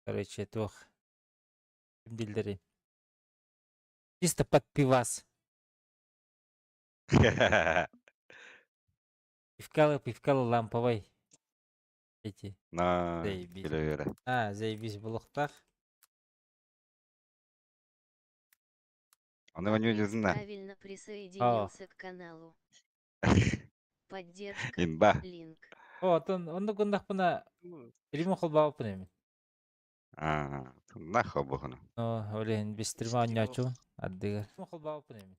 Короче, туох ким дииллэрий? Чисто под пивас. Пивкалы, пивкалы ламповай эти. На, Заебись. күлэ-үөрэ. А, заебись булуктах. Аны оонньуу да. Правильно присоединился к каналу. Поддержка. Имба. Линк. О, оттон оннук гыннахпына Римо холбообуппун эми. Аа, нахуй буһуну. О, блин, бистирме оонньооччубун ардыгар. Холбообуппун эми.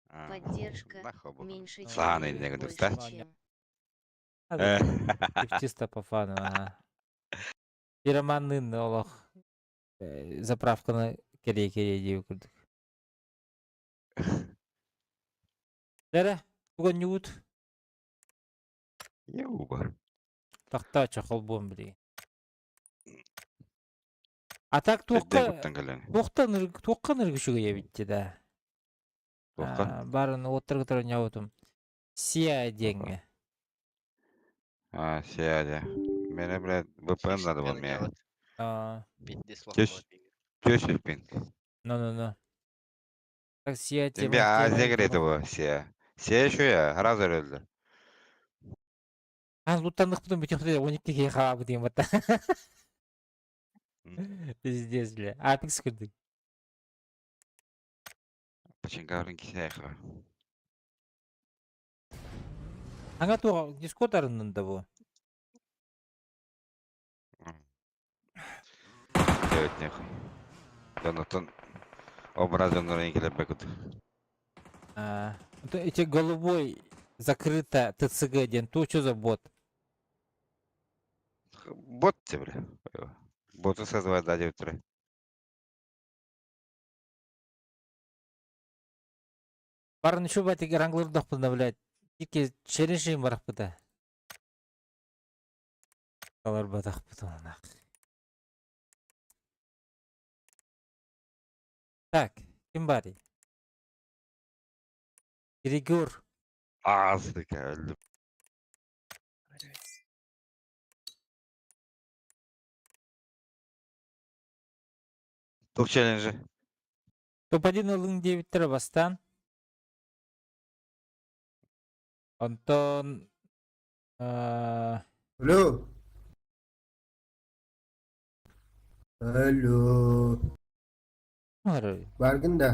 Аа, Поддержка. нахуй буһуну. Меньше, чем Сааны или иннеге больше, да? чем. Тип чисто по фану, ага. Пироманныын олох заправканы кэрийэ-кэрийэ диэбит курдук. Эрэ, тугунньугут? Еуба. Тахта чохол буон билигин. А так Эрдэ туохха куттан кэлэн. туохтан туохха ынырык үчүгэй эбит да. Туохха? Барын уоттар кытары оонньообутум. Сиа диэҥҥэ. А, сиа дьэ. Мene, блядь, VPN надо было мне. А, Төс, төс пинг. Ну-ну-ну. Так сиа Тебе тема Азия тема говорит тема. его, сиа. Сиа еще я, сразу өлдө. А, луттанныхпытын бүтүөхтэ 12 киһи хаалбыт диэн батта. Пиздец, бля. Апекс курдук. Починкарын кисээхэ. Anga туох Дискорд арыннын да бу? Делать нехуй. Дьонуттан образ дьоннорун килэрбэкут. А, эти голубой закрыто ТЦГ диэн ту что за бот? Бот те, бля. Боту создавать да девять Барын үчү батик ранглырдахпына, блядь. Ики челленджин барахпыта. Аларбатахпыт онах. Так, ким барый? Григор. Аасыка өлдүм. Топ челленджи. Топ-1 ылыҥ диэбиттэрэ бастаан. Онтон Алло. Алло. Баргын да?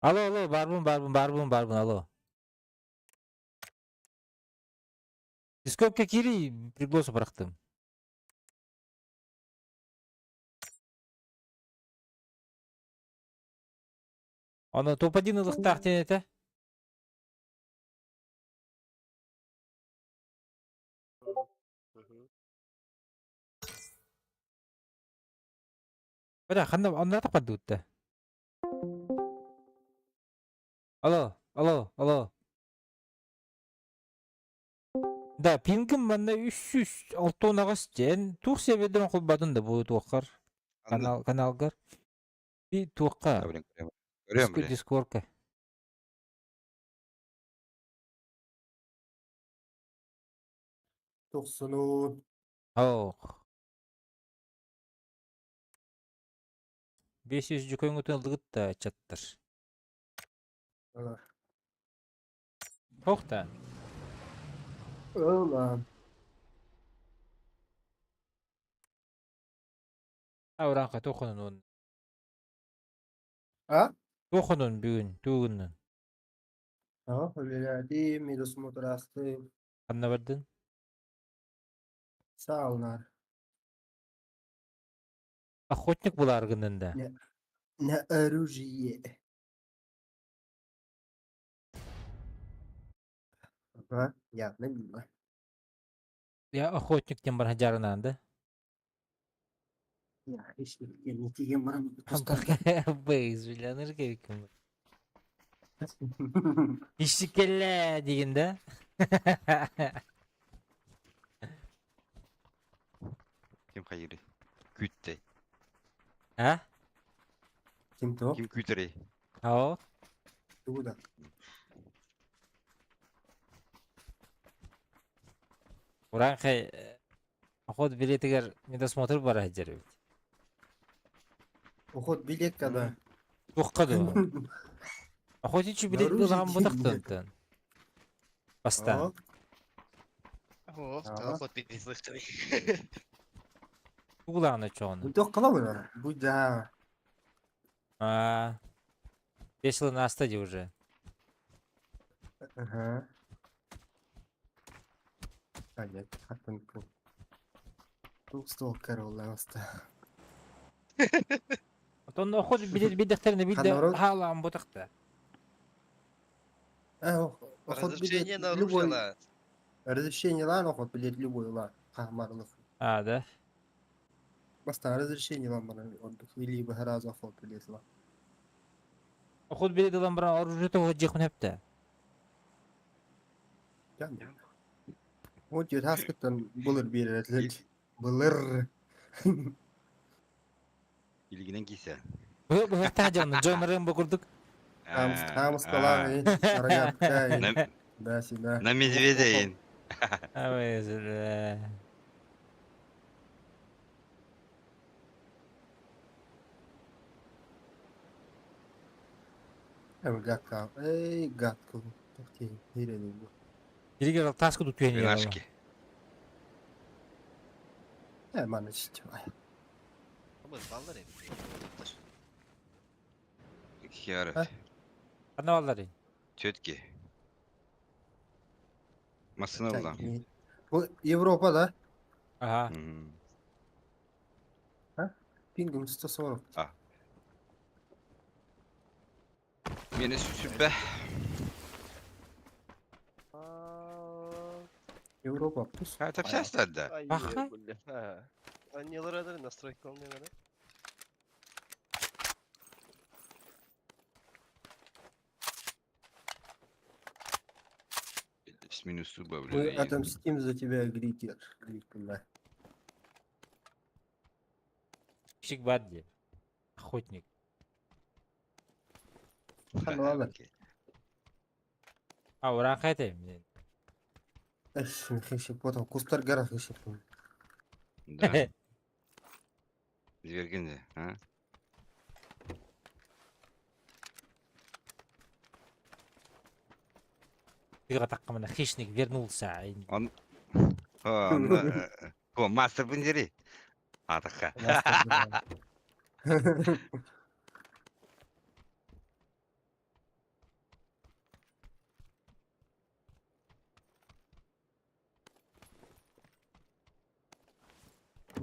Алло, алло, барбын, барбын, барбын, барбын, алло. Дискордка киирий, пригласу бырахтым. Ону топ-1 ылыктаах диэн этэ. Бля, ханна онно таппардыбытта. Алло, алло, алло. Да, пингим манна 368 диэн туох сервердэрин холбоотун да бу туоххар канал каналгар би туохха Көрүөм блин. Дискордка. Тохсунун. Ох. 500 дьүкөҥүтүн ылдыгыт да чаттар. Туох да? Ылан. Аураанха туохунун А? Туохунун бүгүн тугуннун? Ага, үлэлээтим, медосмотр аастым. Ханна бардын? Саалнар. Охотник булааргынын да? На, на оружие. Ага, явно мимо. Я охотник диэн баран дьарынаан да? Я хищник, я не тиийэн баран тустарга. Бэйс, билэнэр кэбиккин. Хищник кэллэ диигин да? Ким хайыырый? Күүттэй. А? Ким то? Ким күүтэрий? Оо. Тугу да? Урааҥхай охот билиэтигэр недосмотр бара сылдьар эбит. Охот билетка да. Туохха дуо? Охотничий билет Наружу ылаҕан дии. бутахтан. Бастаан. О, Ага. охот билет слышали. Тугулаҕына чоҕуну. Бу каламын. Бу да. Аа. Весело на стадии уже. Ага. Понятно. Хаттан ку. Тук стол королевства. Онтон охот билет бидэхтэринэ билде Ханорот. хаалаан бутахта. Охот Разрешение билет на оружие любой. ла. Разрешение лан охот билет любой ла. Хахмарлых. Аа да. Баста разрешение лан бана отдых. Или бахараза охот билет ла. Охот билет ылан баран оружие тоҕо дьиэхпин эптэ. Вот хаскыттан былыр биэрэр Былыр. Илгинен кийсэ. Бу быһахтаах дьону дьоннорун бу курдук. Хамскалаах, рогатка, да, сюда. На медведя ин. Абай Гадка. Эй, гадка. Иригер таска тутуен Винашки. Э, маны чичвай. Баллар эбит. Хиаров. А? Ханна баллары? Четкий. Массына булам. Бу Европа, да? Ага. Пингом 140. Мени сүбэ. Европа пус. Ha, тапсастар да. Баха. Аннелар настройка алмыйлар. С минус суба, Мы блин. отомстим за тебя, Гликер. Глик, да. Пшик бадди. Охотник. Ладно. А, урааҥхай этэй мен. Эш, хищик, потом кустар гора хищик. Да. Звергинде, а? Тыга таккамына хищник вернулся. Он... О, о, мастер бендери. Атаха.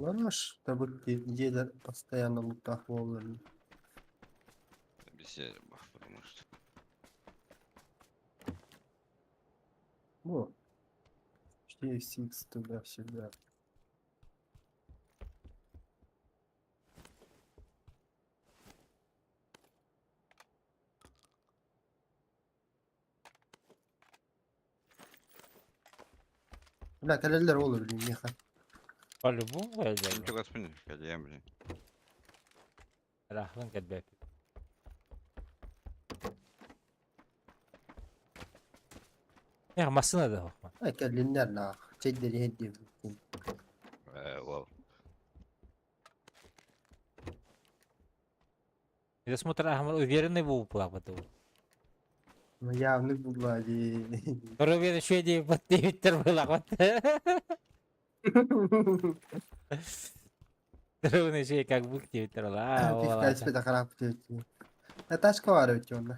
Лараш, где постоянно лутах волны. Беседа, потому что. Во. 4 туда-сюда. Бля, калялер олы, блин, меха. По-любому Ну кэлдэ. что, господин, кальян, блин. Рахлын кэлбэп. Эх, массына да хохма. Ай, калинер на. Чеддер хедди. Вау. Недосмотр ахмар уверенный был плакату. Ну, явно була, ди. Уверен, что я подтвиттер была вот. Уверен, что как бы твиттер ла. Пивка себе харап тетти. Тачка var ведь он.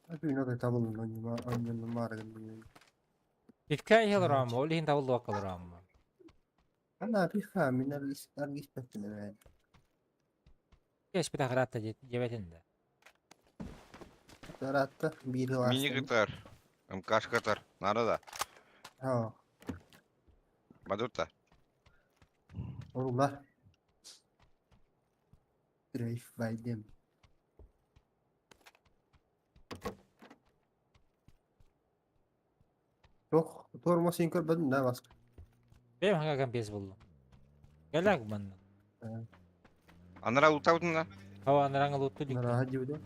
Апи табылын аньяны марган. Пивка ел рам, ол хин табыл вакал рам. Ана пиха мен аргис петтеле. Кеш бит ахратта дебетинде. Таратта бир Мини гитар. МКшка тар. Надо да. Ha. Бадурта. Орула. Дрейф вайдем. Yok, тормоз көрбөдүм да баска. Бем хага компес болду. Галак ман. Анара лутаутун да? Ава анараҥа лутту дик. Нараха дибидо.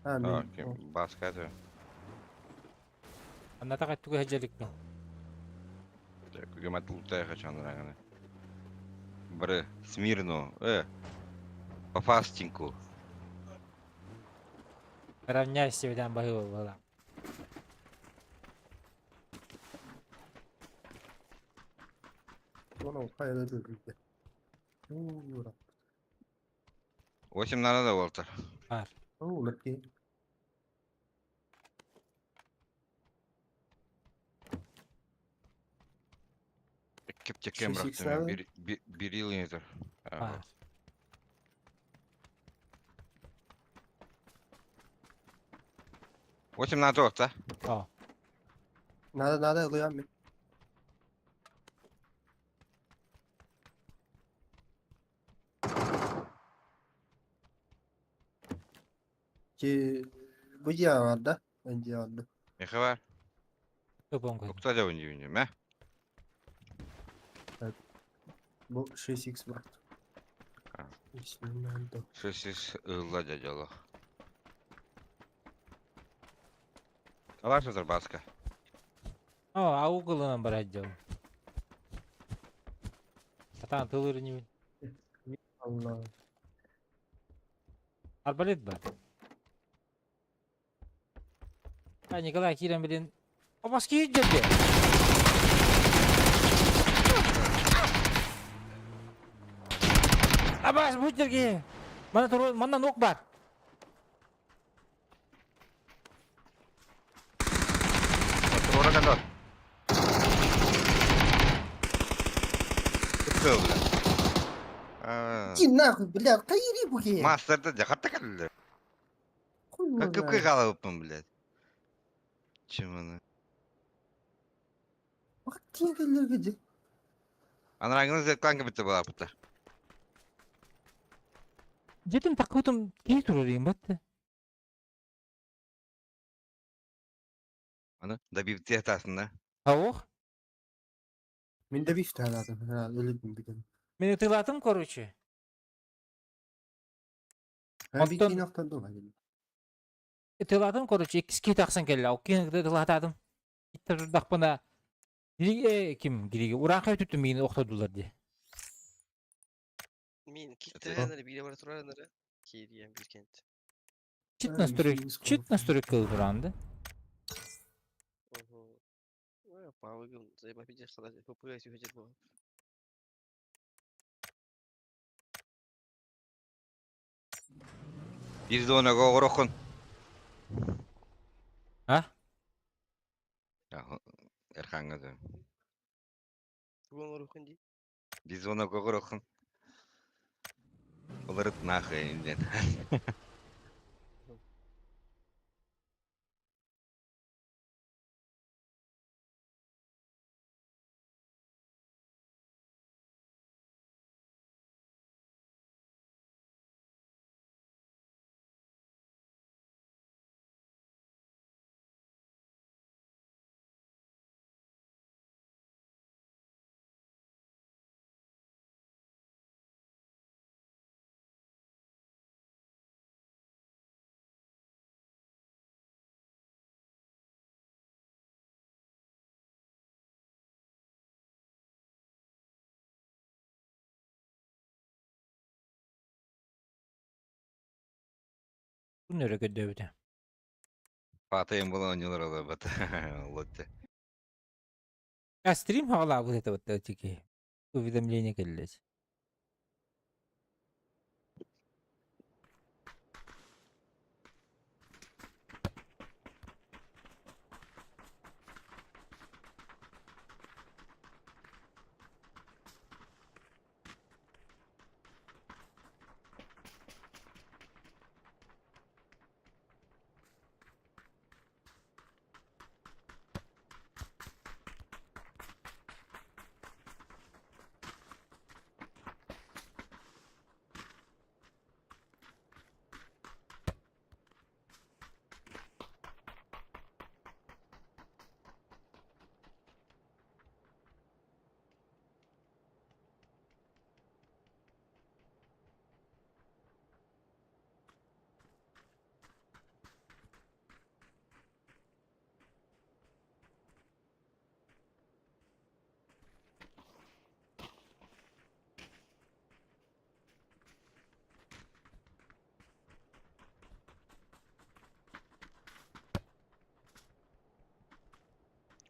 А, А, мен. ким баска это. Анната каттуга хаджаликпин. Күгемат лутай хочу анараңаны. Бары смирно. По фастинку. Равняйся ведан баһы буолла. Оны хайда жүргүздө. Ура. 8 надо Волтер. Бар. О, лепки. Кептекем 6x бырахтым. надо? Bir bir yıl yeter. Бар. 8 надо орта. О. Надо, надо, ылыям мен. Ки бу бар да? Энди бар. Нехе бар? Көпөн көй. Укта да өнди мә. Бу 6x бар. А. Бисмиллах. 6 ылла дядялах. Алар сатар баска. О, аугылынан бар отдел. Атан тылыр не. Алла. Арбалет бар. А, Николай кирен билин. Обаски жерде. Абас бу жерге. Мана тур, мана нок бар. Ора кадор. Кыл, бля. А. Иди нахуй, бля, кайри буге. Мастерда жакатта калды. Хуй Как его какой знает. галапым, блядь. Чем она? Бак тиңгелерге де. Анараңны зеркланга битте була бутта. Жетим такутум кей турар эң батты. Аны да бир тасында. Ох. Мен де биф таладым. Ha, өлүдүм бидем. Мен тылатым, короче. Ha, бит Оттон- киноктан дома дедим. Тылатым, короче, икки таксан келди. Оккен тылатадым. Итте турдакпына. Гириге ким гириге ураакай түттү мени октодулар ди. Мин киттиренери бире бар турарынары. Кийдиген бир кент. Чит Ha, настройка, yüz чит настройка туранды. Ого. Павыгын заеба пиде хала попугай сүйөжет бу. Бир зона горохун. А? Эрханга да. Туган орухун ди. Бир зона горохун. Олар нахуй инден. Бу нөрө көдөбүтэ. Патайым була онюлар ола бат. Лотте. А стрим хагала вот это вот тики. Уведомление келлес.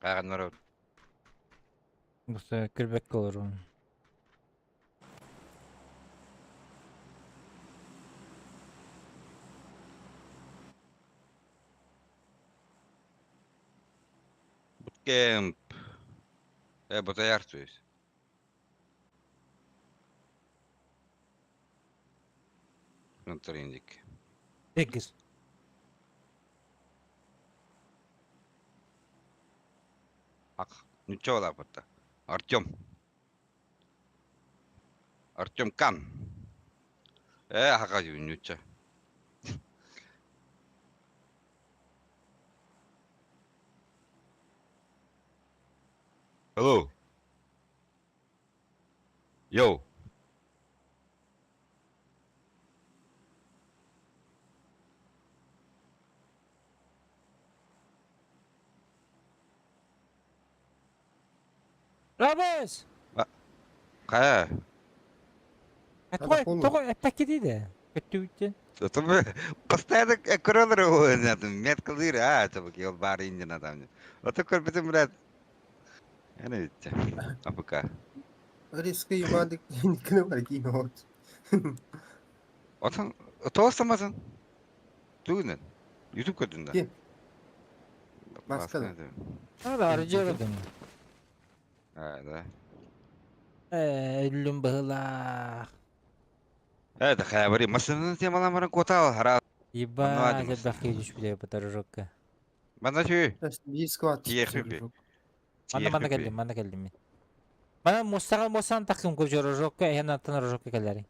Хайаҕаннар Просто кирбекке олорун. Буткемп. Ботаяр то есть. Трендик. Эггис. Ах, ничего лапота. Артем. Артем Кан. Хака нюча. Hello. Yo. Рабыс! Хайа. Тоҕо тоҕо эппэккитий да? Көттүбүттэн. Постоянно көрөлөр меткалыыр а это бар индина там. Ото көрбүтүм блядь. Эне битте. АПК. Риски юмадык никне бар кино. Отон тоостаматын. Тугунен. Ютуб көрдүн да. Ким? Маскада. А, арыжырдым. А, да. Өллүм быһылаах. Это хайабари машинаны темалан баран котал хара. Ебать, элбэх киһи түспүтэ подорожокка. Манна чүй. Биир сквад. Тиэхпи. Манна манна кэллим, манна кэллим мин. Мана мустаҕа мусан тахсым куржорожокка, эһэн аттан рожокка кэлэри.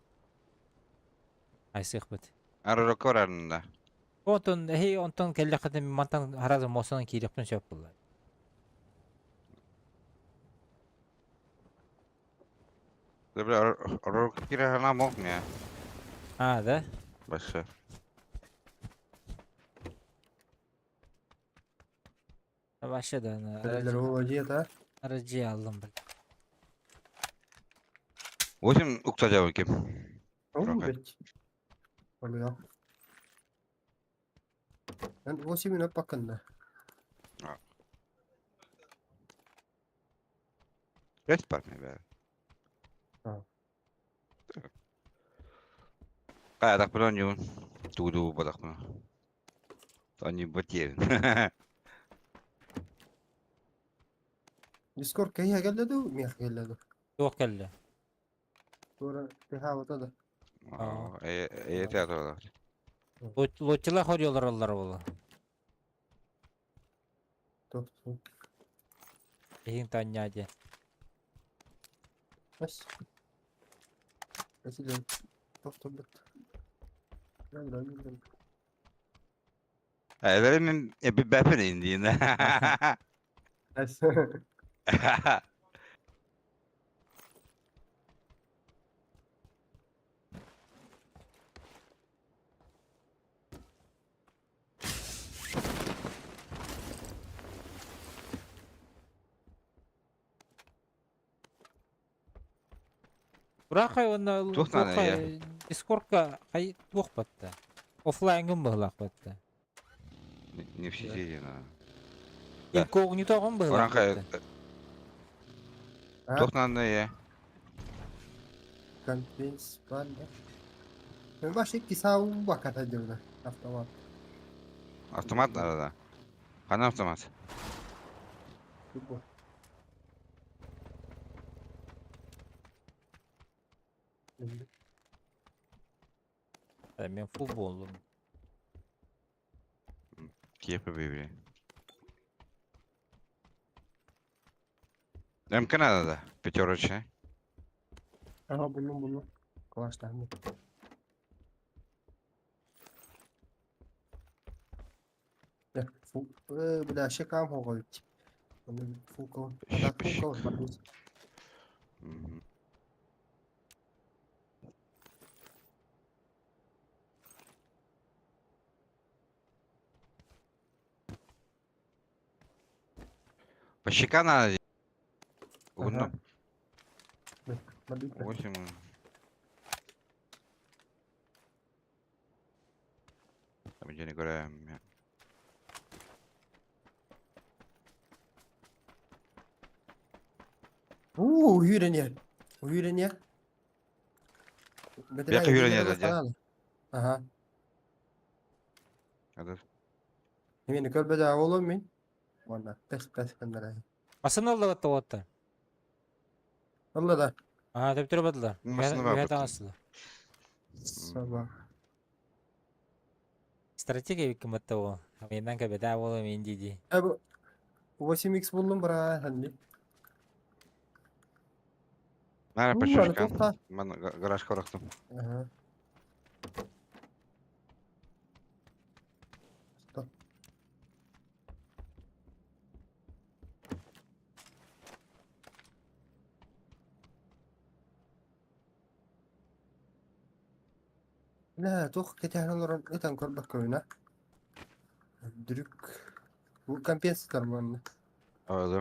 Айсыхпыт. Аророкко барарында. Онтон эһи онтон кэллэххитин мантан харазы муостанан киириэхпин сөп буолла. Бля, аророкко киирэ хана мог мне. А, да? Большой. Вообще да. Дьиэ Арыжы алдым бля. 8 уктажабын ким. Оо, бэт. Олуя. Эн 8 минут бакында. Бэт бар мен бәрі. Каядак билен юун. Туу бодак. Они ботев. Дискорд кайя келледу, миэх келледу. Туох кэллэ. Тура тэхаа да. Э театр. Лотчыла хорьолор оллар буолла. Топ. Эһиң таанньаа диэн. Бас. Эсилен. Топ топ бит. Эбери мен эби бэпен индиин. Эс. Урахай онно Туох наада, туохха Дискордка хай туох батта. Оффлайнгын быһылаах батта. Не в сети, на. Инкогнитоҕун быһылаах Оранхай батта. туох наада я. Конференц бар да. Мен баш икки сау баката дьылда. Автомат. Автомат надо да. Хана автомат. Любой. Мен футболум. Киепе бибри. МК надо да. Пятерочная. Ага, буллум буллум. Калаштан. Фу, бля, шекам хогович. Фуко. Ада фуко. По щека надо. Угну. Ага. 8. Там где не говоря. Уу, уһүүрэн Уһүүрэн Бэкэ үүрэн дьэ. Аха. Адыр. Мин көрбөтө оҕолом мин. Уонна тэс-тэс гыннарай. Массыына ылла тоҕотта. Ылла да. Аа, төптөрө бардылар. Массыына Үһэ барбыт. таҥастылар. Саба. Стратегия эбиккин батта буол. Хамыйынан кэбэтээ буолуом иин дии-дии. Э, бу 8x буллум бра, ханни. Нара Уу, аны пашушка. туохта? Ман гаражка орохтум. Аха. Стоп. Нэ, туох кэтэһэн олорон ытан көрбөккөбүнэ. Дүрүк. Бу компенсатор манна. Алло.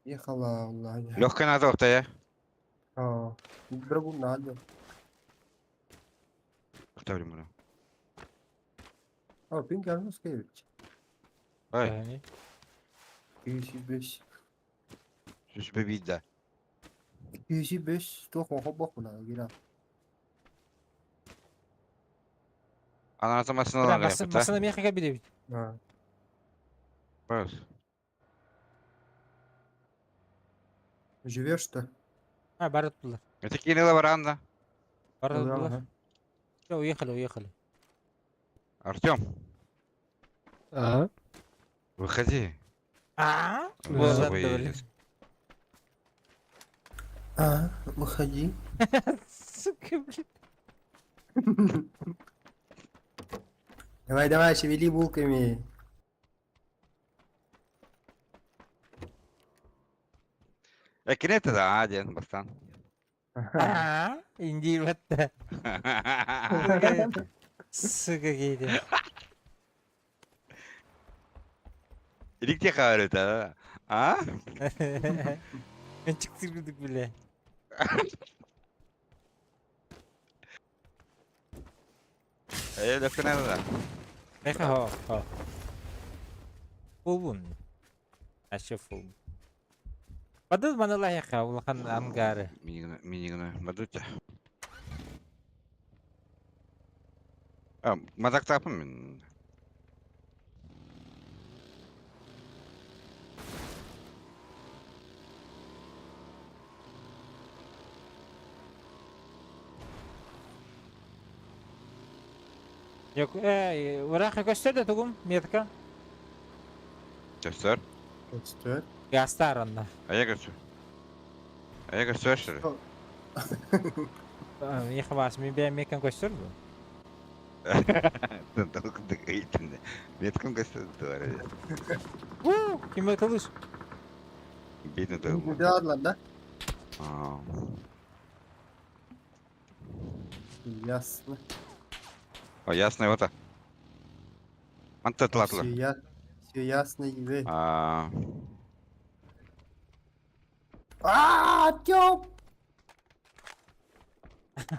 Ехала онлайн. Легкая надо я. Аа. Драгун надо. Кто временно? А, пинг Армускевич. Ай, 205. сүс бибидда. 205 туох оҥоһобоккуна гира. Аната массыналар Массына кайпыта. миэхэ кэлбит эбит. Аа. Бас. Живешь что? А, бары туттулар. Это кинула баранда. Бары туттулар. Все, уехали, уехали. Артем, Ага. выходи. А? Вызовы Вот, блин. есть. А, выходи. Сука, блин. Давай, давай, шевели булками. Э, кинете да, один, бастан. А? Индир батта. Сука, кейде. Иликте хабар это, а? Мен чыктырдык биле. Э, легкая надо да. Меха хо, хо. Фулбун. Аша фул. Бадыл маналах яха улахан ангары. Минигна, минигна, бадута. А, мазак тапым мен. Yok, э, варах көстөр да тугум метка. Көстөр. Көстөр. Гастар онна. А я көстөр. А я көстөр что ли? Меха бас, мен бәм мекан көстөр бу. Метком көстөр туар. У, ким кылыш? Битне тыл. Бардылар да? А. Ясно. О, ясно вот. Анта тлатлар. Все я... Все ясно, ебе. А. А, Артём!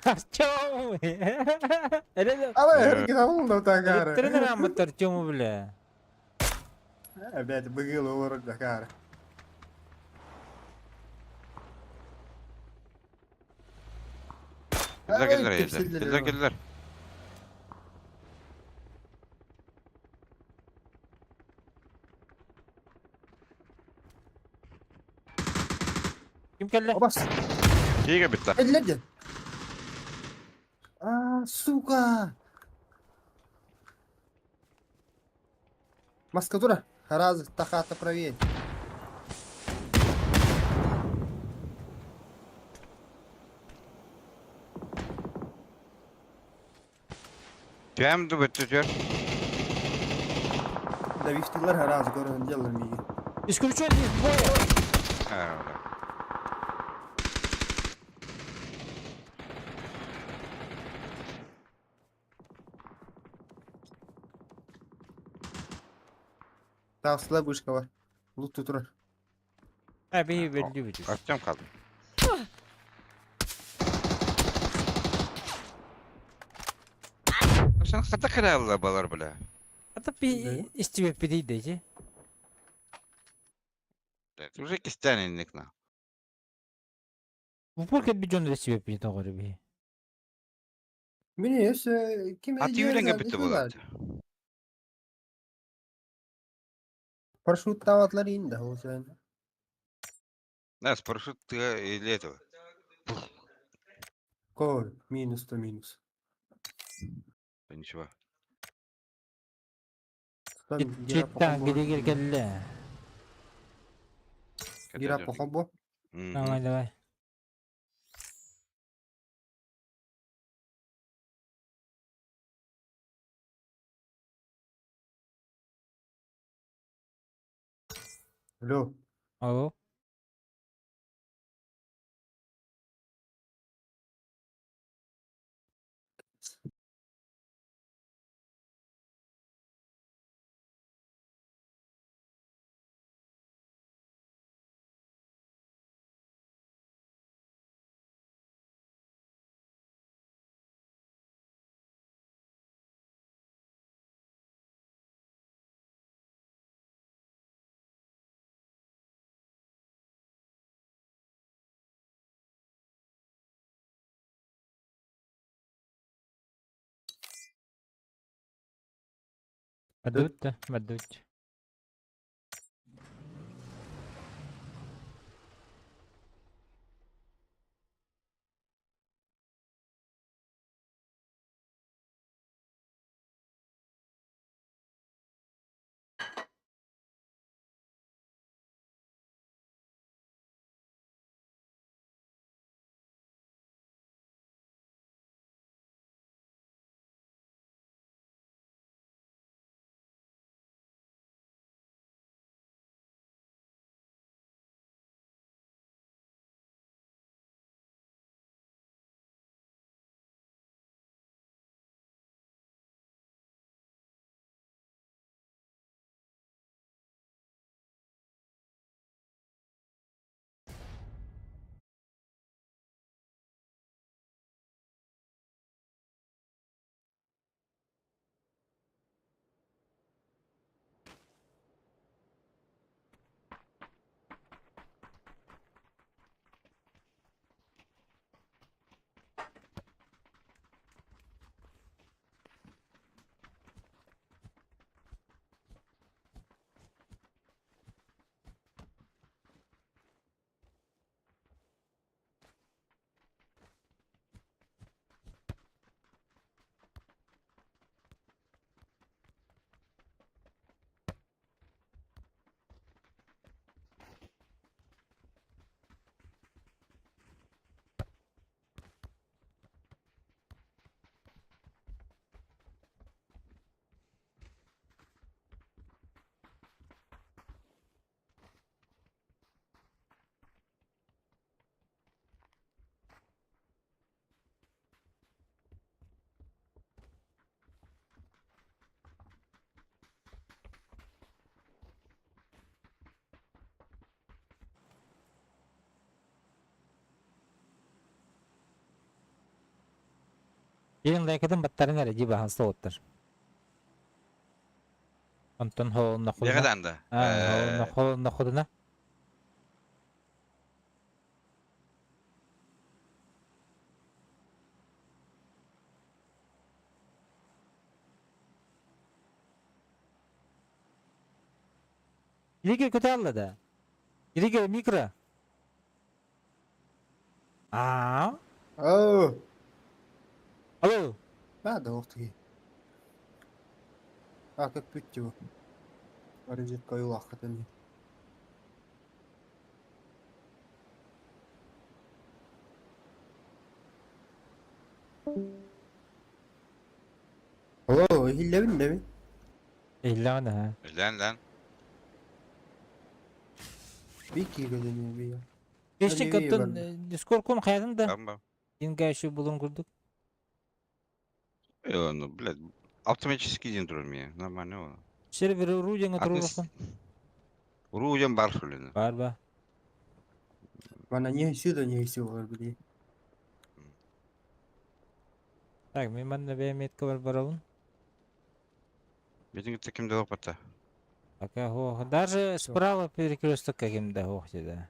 Артем! Эле Ала, грамул тагары. Тренер амбат Артему бля. Опять быгыл олорор Дакар. Келдер, келдер, келдер, келдер, келдер. Ким келле? Обас, Киге битте. эллерде. А, сука! Маскатура, раз тахата проверь. Түәм дубытты түәр. Да вифтилар раз город делали миги. Исключен из боя. А, да. Там слабышка бар. Лут тут. А, би белди бит. Артем қалды. Атын хата кыралла балар бля. Ата пи истибэппитий дечи. Уже кистээн инник на. Упор кэлбит дьон истибэппит тоҕо би. Мин өссө ким Аты үүрэнгэ бүттэ буолаат. Парашюттаабатлар иин да ол сен. Нас парашют или этого. Кол минус то минус. Ничего. Читтан гидигир кэллэ. Гира похобо. Давай, давай. Алло. Алло. Бадут да, бадут. Иэн лайкатын баттарын эрэ дии баһан соҕуттар. Онтон хоолуннаххуна Бэҕэ да. хоолуннаххутуна Илиге көтө алла да. Илиге микро. Аа. Оо. Алло. Баа уохтуги. А көппүт бу. Арыжыкка уйулааххытын. Алло, иһиллэбин дэбин. Иллэҕин аһа. Лэн лэн. Бики көдөнү бия. Кешчик Оливия оттон барда. Дискорд-кун хайатын да Там Дингашы булун курдук. Ну, блядь, автоматически день турар мне. Нормально ол. Сервер ру диэҥэ Атын туруоруккун. Ру диэн бар шулина. Бар ба. Мана не сюда не сюда били. Так, мен манна бэйэм метка бар барабын. Битин кытта ким да опата. Пока хо. Даже справа перекресток каким-то хох да.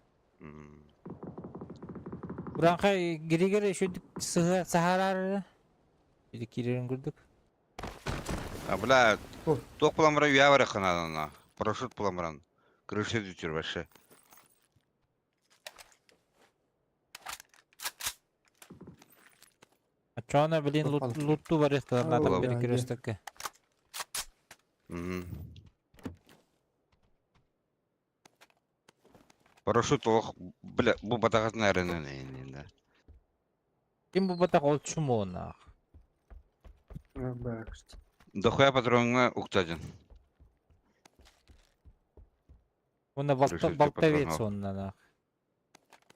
Уранхай гиригер еще сыһа саһарар. Или кирерин курдук. А бля, туох булан баран үйэ барыахха наада Парашют булан баран. Крыша бүтүр вообще. Оччоҕуна блин луттуу барыахтар наада перекрестокка. Парашют олох бля бу батаҕатын эрэнэн да. Ким бу батах ол чумуонаах. Дохуя патроҥҥа уктадын. Уонна болтовец оннанаах.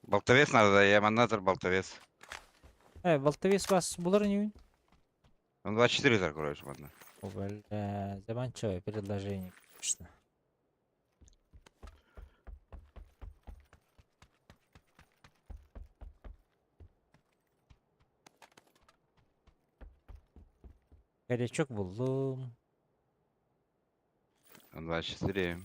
Болтовец надо, да, я маннатор болтовец. Болтовец вас булар не Он 24 так, короче, манна. О, бля, заманчивое предложение, конечно. Горячок буллум. 24.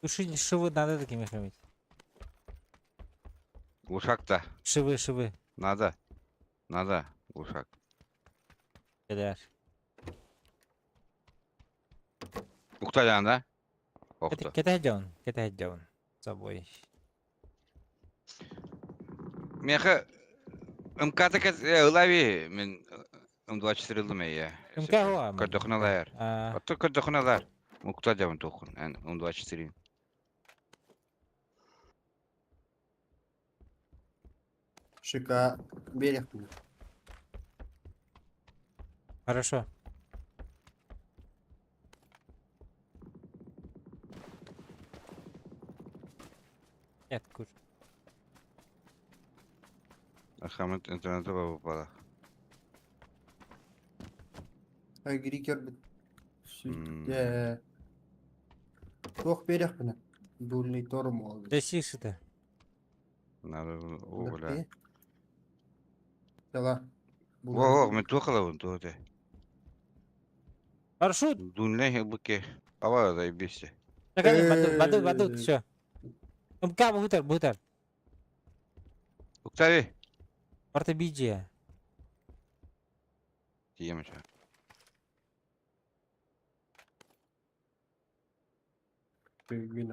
Тушить шивы надо такими хранить. Глушак-то. Шивы, шивы. Надо. Надо. Глушак. Кэлээр. Укталян, да? Охто. Кэтэһдьон, кэтэһдьон. Собой. Меха МК-та ылави мен М24 ылдым эйе. МК хуа. Көрдөхүнэ Оттон көрдөхүнэ Укта дьабын туохун. М24. Шика берег. Хорошо. Нет, кур. Ахамет интернета попала. Грикер Туох биэриэхпинэ? Дульный тормоз. Дэсииситэ. Надо, о, бля. Дала. Во, мен туох ылабын туох этэ. Парашют! Дунлай быке. Ава заебись. Баду, баду, баду, все. МК бутар, бутар. Уктави. Порта биджия. Тиемче. Бүгүн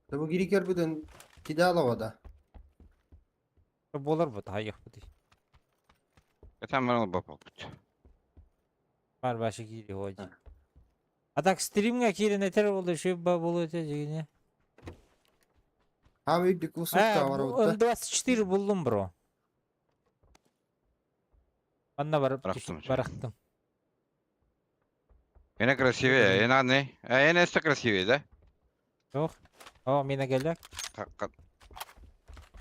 Бу гирикер бүтүн кидалова да. Болар бу тайых бу. Это мал бапапыт. Бар башы кири ходи. А так стримга кирин этер болду шөбба болу эте жигине. А үйдүк усукта бар Э, М24 булдум бро. Анна барып барахтым. Эне красивее, эне не? Эне өстө красивее, да? Yok. О, мена келек.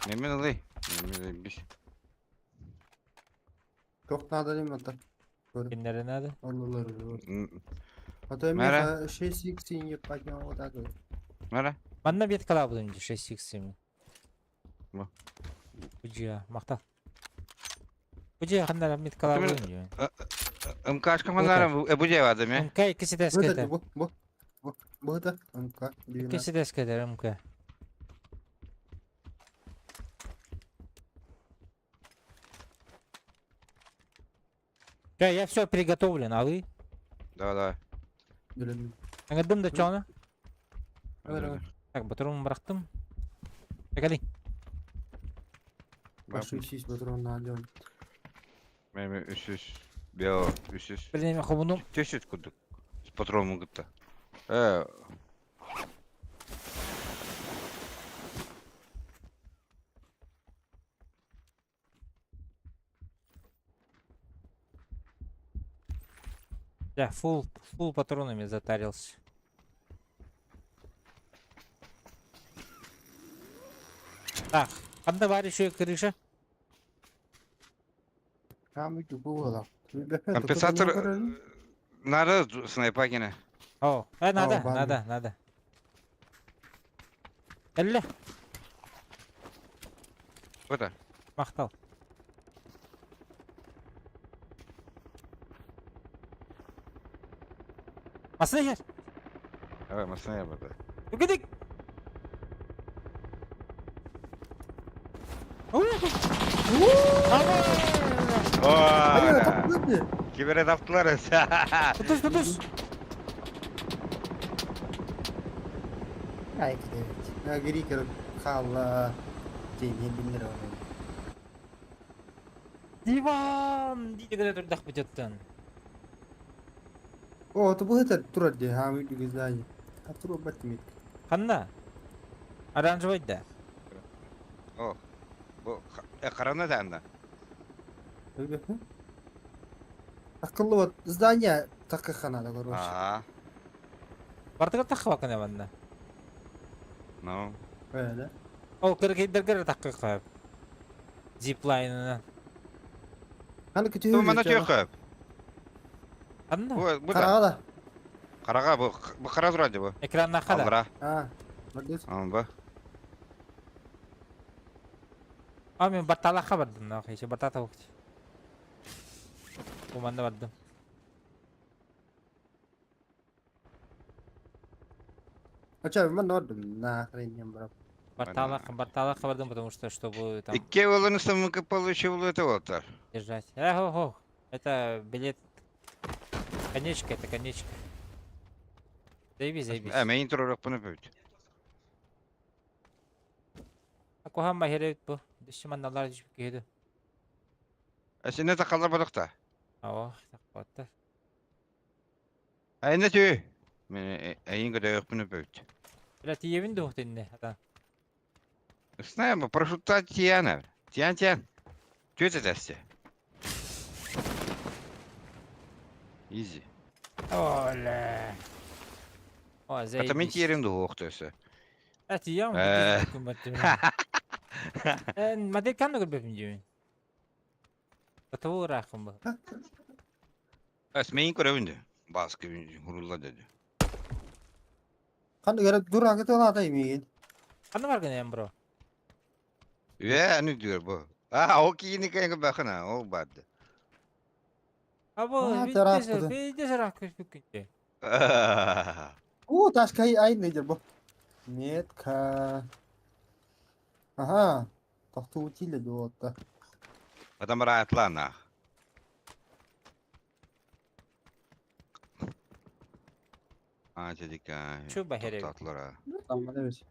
Немен ылый? Немен бис. Тох надо ли мата? Кинлere надо? Аллалар. А то мен 6x не поднял вот так. Мара? Манна бет калабыдым 6x. Бу. Бужия, макта. Бужия хандар бет калабыдым. МКшка хандар бужия бады ме? МК иккиси тэскетер. Бу бу бу бу да МК. Иккиси тэскетер МК. Я, я все приготовлен, а вы? Да, да. Аңырдым да чоны. Так, батырым бырақтым. Әкәли. Башы 300 патрон надо. Мен 300, бео 300. Билем, хобуну. 400 курдук. С патроном гытта. Да, фул, фул патронами затарился. Так, ханна бар еще крыша? Компенсатор надо снайпакина. О, надо, надо, надо. Кэллэ. Куда? Махтал. Массыына иһэр. Ой, массыына бата. Үгүдүк. Айа, таптылар Кибере таптылар. Тутус, тутус. Ай, кидевит. Грикер хаалла. День биллер ол. Диван! Дии гына турдахпыт оттон. О, то бу это турар дии, хаамый дүгү здание. А турур баттимит. Ханна? Оранжевый да. О, бу харана да Акыллы вот здание такы ханада, короче. Аа. Бартыгар таххыбаккын манна. Ну. Öyle. Ол кыргыйдаргар таххы Зиплайнына. Ханы Ту күтү. мана түйөкөп. Ханна? Бу бу да. Карага да. Карага бу бу кара турады бу. Экранна хада. Алра. А. Молодец. Ан бу. А мен батталахха бардым нахуй, еще баттата ухти. Бу манна бардым. Ача мен бардым. Нахрен не брат. Батталахха, батталахха бардым, потому что чтобы там Икки болын самыкы получил это вот. держать. Эх, ох, ох. Это билет. Конечка, это конечка. Заебись, заебись. Э, мен турурак буну бүт. Куһаҕан баһыйар бу. Дышыманналар түспүт киһи Эсине такалар бодукта. Оо, тахпаттар. Айна түй. Мен эйин көдөк буну бүт. Бля, тиийэбин дуо тиннэ, ата. Знаем, парашютта тиянер. Тиян тиян. Түйөтө тесте. Изи. Оле. О, Это мен заебись. тиерим дуох төсө. Э, тиийэм, Э. Эн, модель канна көрбөпүн диибин. Готовы ыраахпын бу. Эс мен көрөбүн Баскы хурулла деди. Ханы gerek dur akı tala миген. Ханна баргын эн бро? Үэ, аны дүйөр бу. А, о кийини кайгы бахына, о барды. А бу, А, биирдэ тараахпыты. биирдэ сыраах көспүккүн О, ташка ай нейдер бу. Метка. Ага. Тохтуу тиле дуотта. Адам ратлана. А, дедика. Чу баһыйар эбит. Токтотлора. Таман эбит.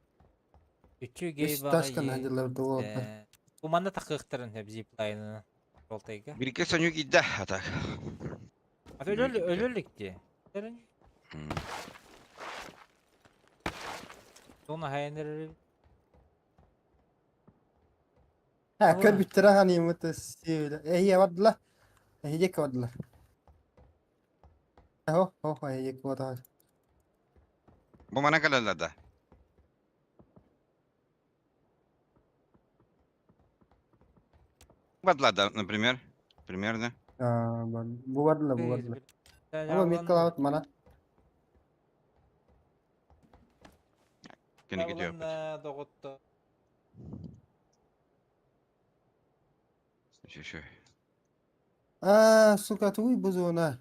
Үчүгэй Үс ташкан баҕайы. хадилар дуотта. Бу манна тахыахтарын сөп зиплайнынан. Болтайга. Бирке соню кидда атак. Ата өлөл өлөлүк дии. Туна хайнер Ha, kör bittire hani mutasiyle. Ehye vardılar. Ehyek vardılar. Ho ho ehyek vardılar. Бу мана калалада. Бадлада, например. Примерно. Aa, bu vardılar bu vardılar. Ama metkalavat mana. Кene gidiyor. Доҕотто. Şu şu. Aa, сука туй бузуна.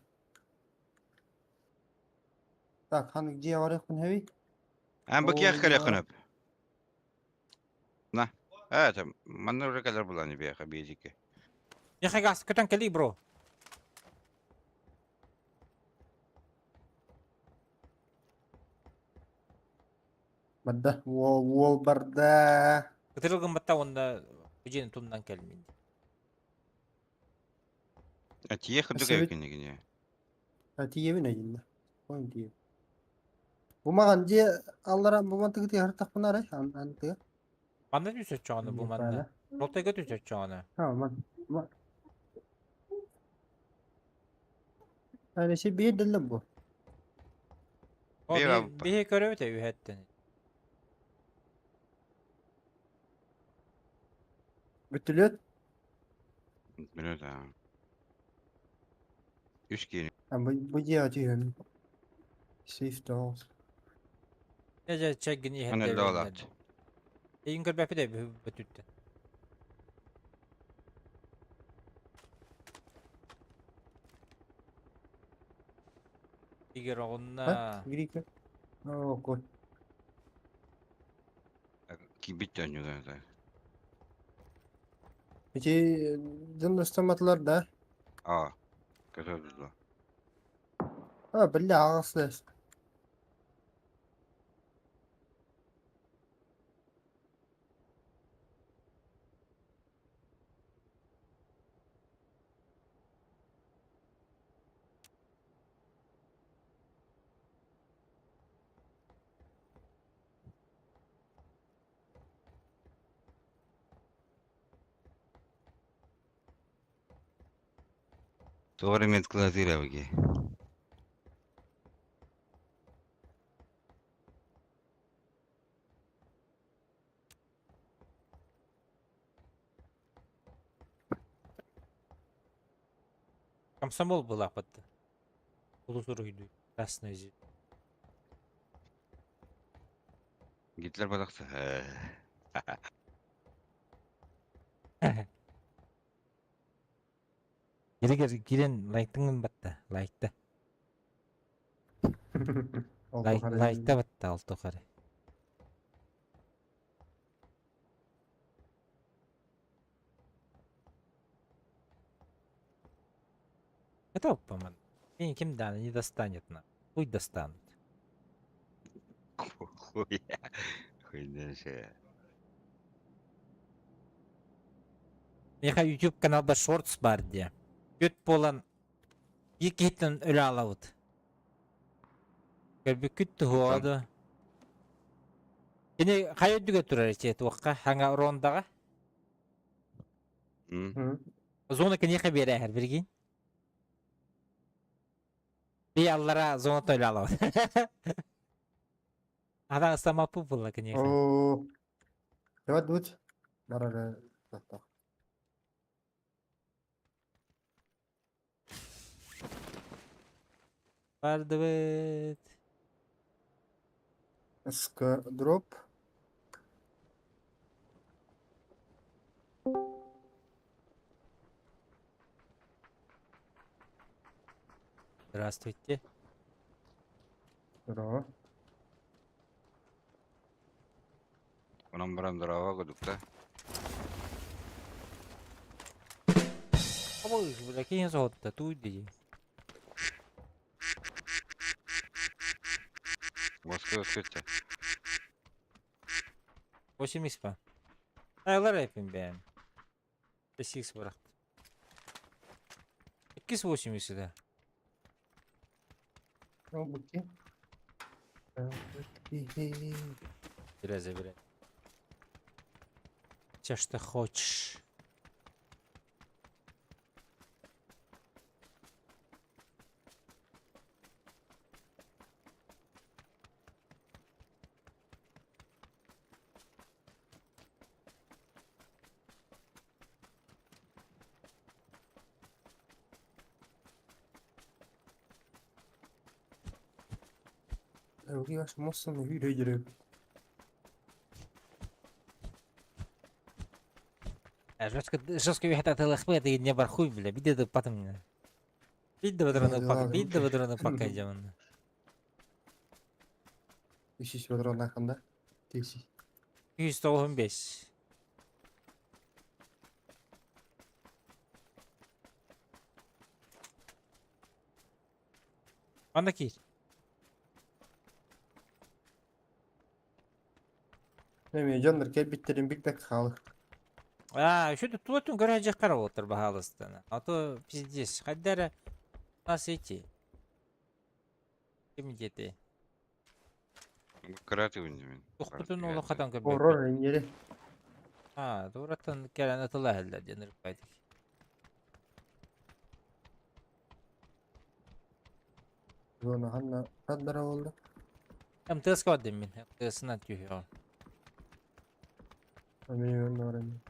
Так, ханы где var yakın hevi? Ан бу киях Ой, калякынып. На. Это, манна уже калар буланы бияха бейдики. Яха гас көтөн кели бро. Бадда, wall wall барда. Кытырылгын батта онда бужени тумнан кэлмин. А тиех Спасибо. дуга кene Ha, тиебин айында. Қойын тиебин. Бу маған же аллара бу мантыгы тиги хартак бунар ай, антыгы. Манна түсөччөҕүнэ бу манна. Ротайга түсөччөҕүнэ. Ha, man. Ma. Yani şey bir dillim bu. О, Бир биһи көрөбүт үһэттен. Бүтүлөт. Билет, а. Үч кene. Ha, bu bu же atıyorum. Safe dogs. Дьэ чэггин Аны иһэттэ. лолат. Эйин көрбөппүт ээ бөтүттэн. Игорь оҕунна. Грика. О, кой. Кибит дьонньуга. Ити дьон ыстаматылар да? Аа, көтөрдүлэр. А, бля, аҕыс Тоҕо эрэ медклаатыыр эбики. Комсомол былааппыт. Улус уруһуйдуу. Красная зима. Гитлер батахса. Киригер кирен лайктыңын батта. Лайкта. Лайк лайкта батта ол тухары. Это оппаман. И ким да не достанет на. Пусть достанут. Хуй. Хуйня Миэхэ YouTube каналба шортс баар диэ. Үт буолан иккиһиттэн өлө аалабыт. Көрбүккүт туһуоҕа дуо? Кини хайа үрдүгэр турар ичи туохха хаҥа рондаҕа? Зона киниэхэ биэрээһэр билигин. Би аллара зонаттан өлө аалабыт. Ана самаппы буолла киниэхэ. Оо. Давай дуть. Барара тахтах. Бардыбыт. СК дроп. Здравствуйте. Здорово. Онон баран здорово кудукта. Ой, бля, киһи соһутта, туй дии. Москва өскөттө. 8 па. Айлар эпин бэйэм. Сикс бырахтым. Иккис 80 да. Бу Забирай, забирай. Все, что хочешь. Uglyas mosszony hűrögyről. Жестко, жестко вихата лахмет и не бархуй, бля, биде да патым. Бидде бадраны пак, бидде бадраны пак айдемын. Үсүс бадраны ханда. Текси. 195. Анда киир. Эми дьоннор кэлбиттэрин билбэк хаалы. Аа, еще тут туотун көрө хара болтор баһаалыстана. А то пиздец, хайда эрэ нас эти. Ким диэтэй? Кыратыбын мин. Тухпутун улахатан көрбөппүт. Орор иҥири. Аа, туораттан кэлэн атыла иһэллэр диэн ырыппайтык. Зона ханна хаддара буолла. МТС көрдүм мин. МТС-нан түһүөҕүм. Мин онно баран.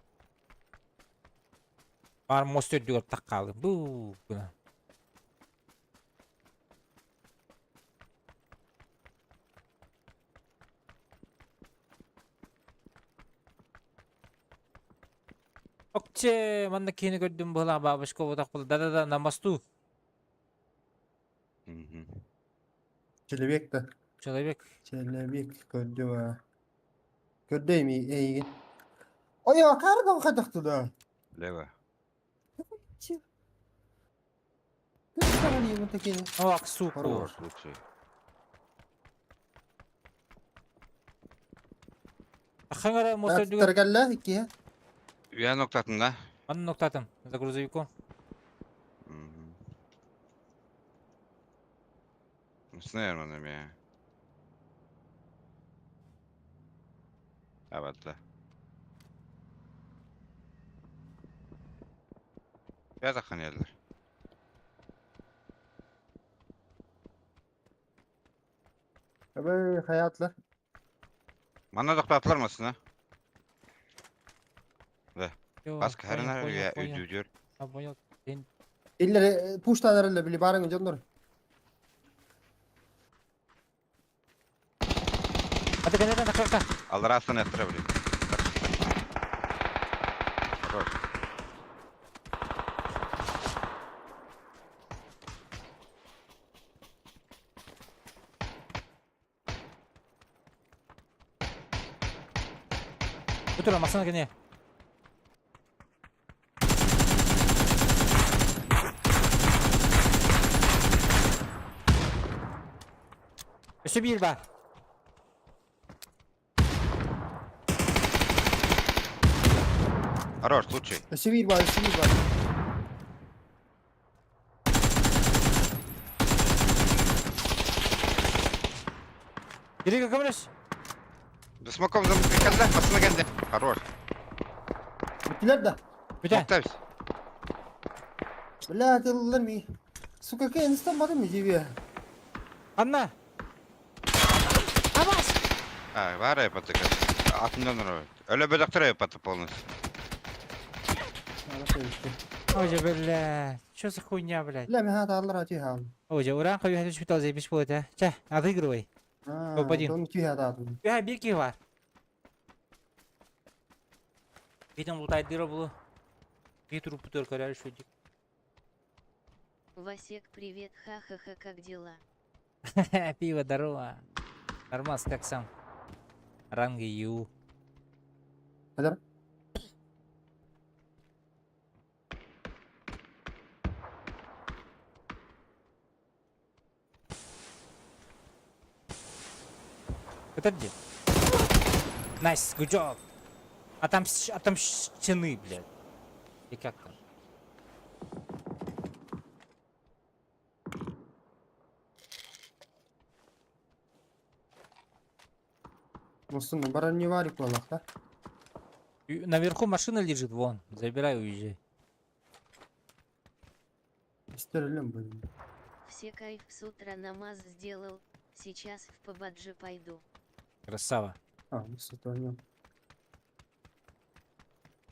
Баар мост үрдүгэр таххаалым. Бу гына. Окче, манна киһини көрдүм быһылаах бабушка буотах була. Да-да-да, на мосту. Мгм. Человек да. Человек. Человек көрдүм аа. Көрдө эми эйигин. Ой, акар да туда. Лево. Че? Такие. Ох, сука. Хорош. Хорош, лучший. Ахаңара мосту Таргалла икки. Үйә ноктатын да. Манна ноктатым за грузовиком. Мгм. Снайр мана ме. Абатла. Я таххан елдер. Абы хаятла. Манна тоқтатылар масына. Йо, Баска понял, харына понял, үйә понял. үйдүдүр. А, понял. Сен Иллер пуштанар били барың жоннор. Ата кенеден такка. Алар астын яқтыра билин. Хорош. Бүтүр масына кене. Өсө бир бар. Хорош, лучший. Өсө бир бар, өсө бир бар. Бириге көмөлөс. Да смоком замыкалда, масына кенде. Хорош. Бүттүлөр да. Бүтә. Ноктабыз. Бля, тыллар ми. Сука, кенстен бары ми жебе. Анна. Абас. А, бар епаты. Атымдан ұры. Өлі бөдіктір епаты полностью. Ой, бля. Что за хуйня, блядь? Бля, мен хата аллар ачы хал. Ой, уран кою хәтүш бит заебись будет, а. Чә, отыгрывай. Топ-один. Тон күй хата атым. Я бир ки бар. Битен лутайдыра булу. Bir туруп бүтөр көрөр шөдик. Васек, привет, ха-ха-ха, как дела? Пиво, здорово. Нормас, как сам? Ранги Ю. Хадar. Это где? Nice, good job. А там, а там стены, блядь. И как там? Мустун баран не варик болақ да. Наверху машина лежит, вон. Забирай, уезжай. Истерилем будем. Все кайф с утра намаз сделал, сейчас в пабаджи пойду. Красава. А, мустун.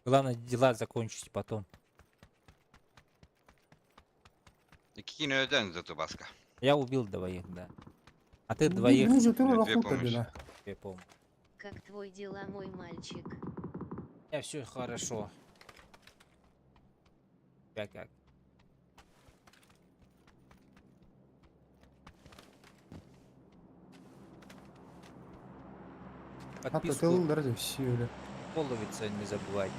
Главное дела закончить потом. Икини ödен зато баска. Я убил двоих, да. А ты двоих, Уже туру Две рахута помощи. дела. я помню. Как твой дела, мой мальчик? У меня все хорошо. Я как? Хата Подписку тыллар деп сүйөлі. фолловиться не забывайте.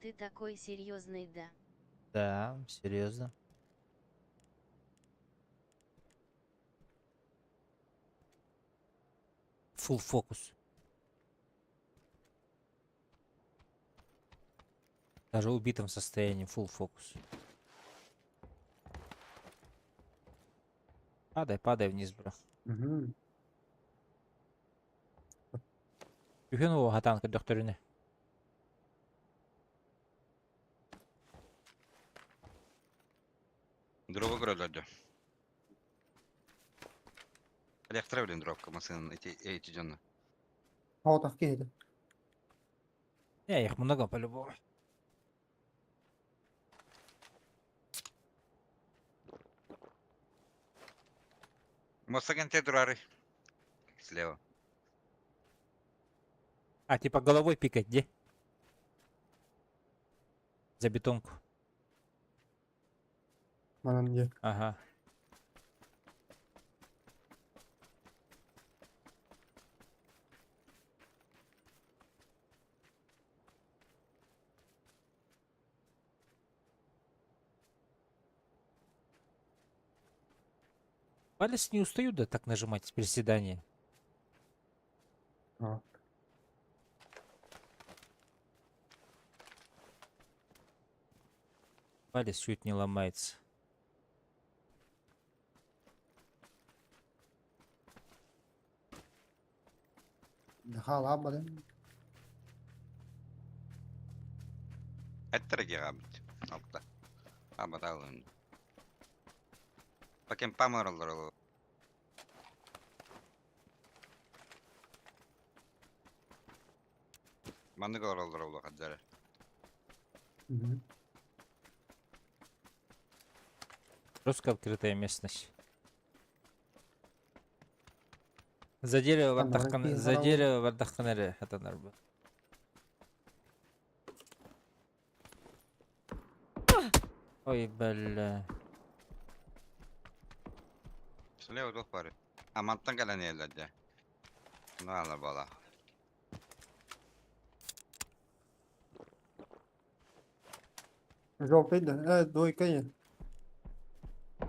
Ты такой серьезный, да? Да, серьезно. Full фокус. Даже в убитом состоянии full фокус. Падай, падай вниз, бро. Мгм. Үхен о хатан докторыны. Дроба көрөлөрдө. Электро билен дробка машинаны эти эти жонно. Хаотах кейді. Не, их много по-любому. Мостагенте турары. Слева. А, типа головой пикать, где? За бетонку. Манан дьэ. Ага. Палец не устают, да, так нажимать с приседания? А. Палец чуть не ломается. Хаалаабатын. Эттер гигабит. Алта. Абаталын. Пакем памаралар. Маннык олороллор улахаддара. Жестко открытая местность. За дерево Там бардахкан, ракеты за харабы. дерево бардахкан эрэ хатанар бу. Ой, бля. Слева туох баар. А мантан кэлэн иһэллэр дьэ. Ну ала буола. Желтый да, двойка нет.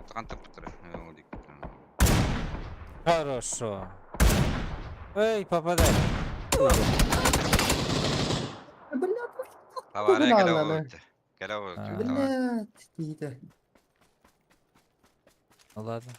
Тахан тыппыттара. Хорошо. Эй, попадай. Бля, Авария кэлэ Погнали. буолбут. Кэлэ буолбут. А. блядь, тиийдэ. Ну ладно.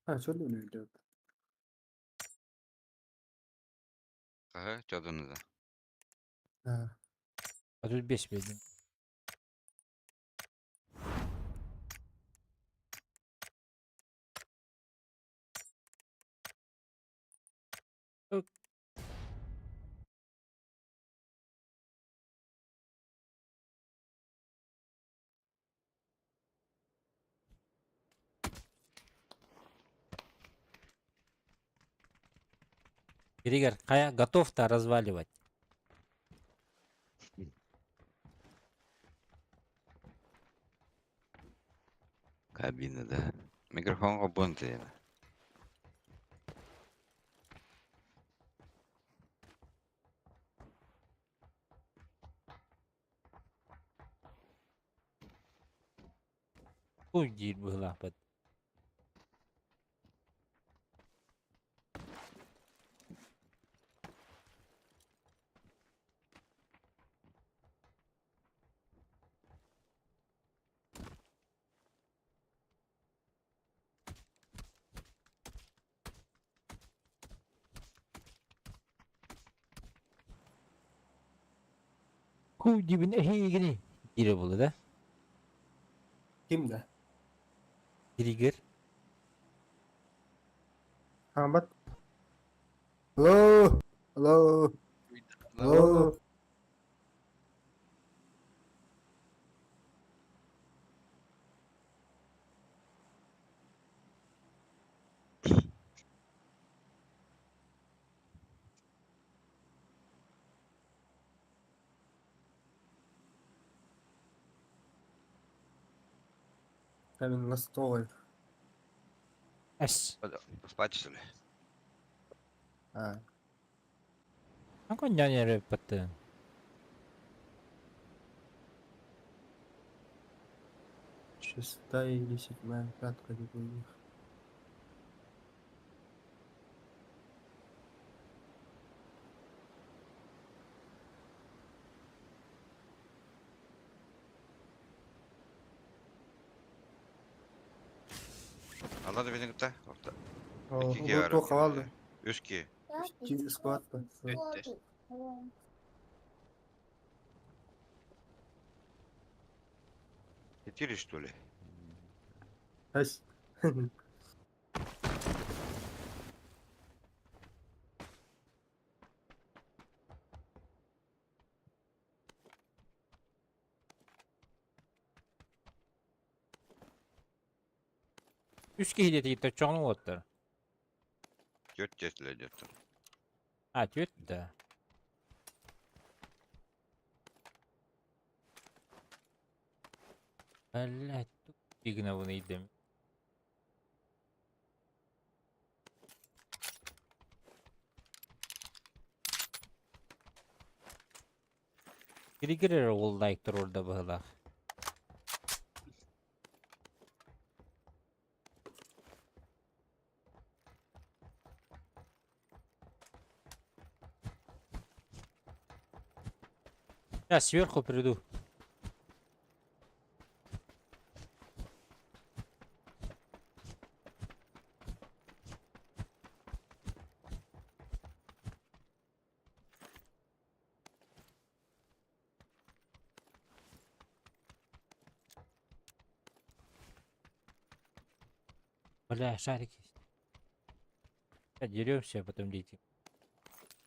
А, что ли идет? Аха, чодуну да. А, А тут бес беден. Григор, Кая готов-то разваливать. Кабина, да. Микрофон обон тиена. Хуй диир быһыылаахпыт. Хуй диибин эһиигини диирэ буолла да? Ким да? Григор. Хамбат. Hello. Hello. Hello. Камень на стол. Эс. Спать что ли? А, Анконньян эрэ баттыын. шестая или седьмая катка где-то у них. Алла да бенин кытта. Орта. О, Икки вот бар. только алды. Үс ки. Склад па. Өттө. Шутили, что ли? Эс. Үс киһи диэтигит оччоҕуна уолаттар. Түөрт чэслэ диэттэр. А, түөрт да. Блядь, фигнабын ыйдым. Киригир эрэ уол лайк туруорда быһыылаах. Я сверху приду. Бля, шарик есть. Деремся, а потом летим.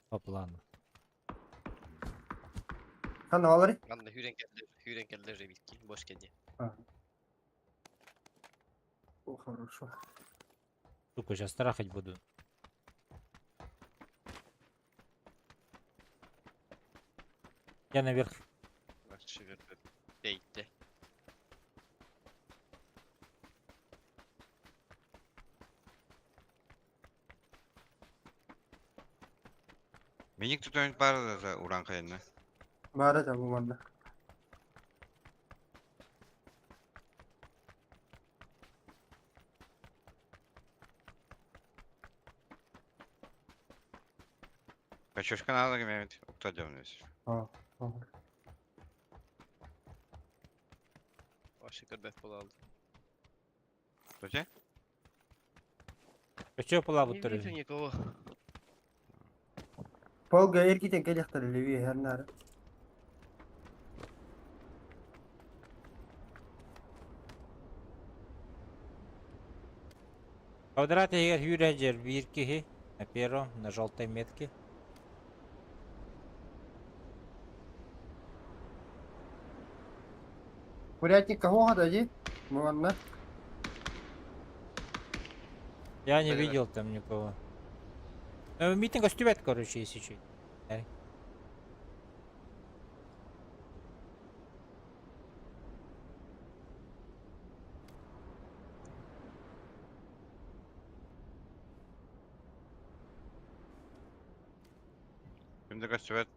По плану. Ханна балары? Манна сүүрэн кэллэ, сүүрэн кэллэ уже бикки, бош кэллэ. О, хорошо. Сука, сейчас трахать буду. Я наверх. Бэйдэ. Миник тутан баар да уран хайына. Баара да бу манна. Качушка надо гмемит. Укта дёмнес. А, ага. Вообще көрбөт буолаллар. Тути? Өчө Не буолаабыттар вижу үһү. никого. Полга эргитен кэлиэхтэр Леви хернары. Квадрат иһигэр сүүрэ дьэр биир киһи на первом, на желтой метке. Курятник кого дадí? Манна. Я не Блин. видел там никого. Э, Митинг остюбет, короче, если чуть. Ким да көстүбэт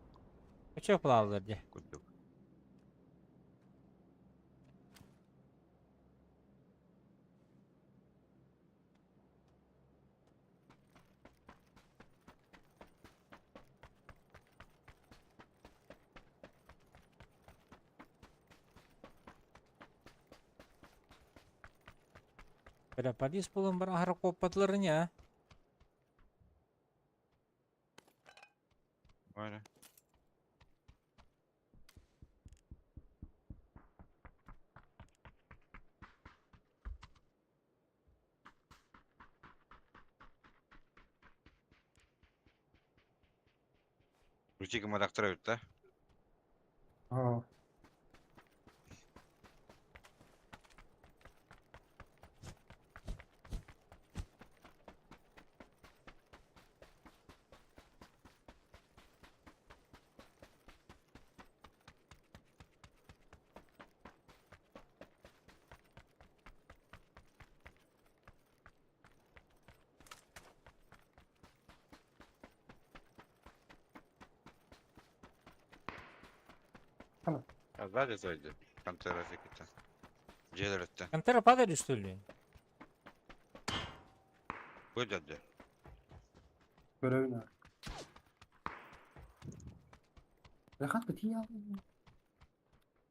Өчө буолааллар дии. курдук. Бля, полис буолан баран аһара куоппатылар ини, а? Ой. Ручика мадактар эбит да? А. Сзади зайди. Пантера зикита. Дьиэлэриттэн. Пантера падали, что ли? Бу дьадды. Көрөбүн аа. Рахат бити я.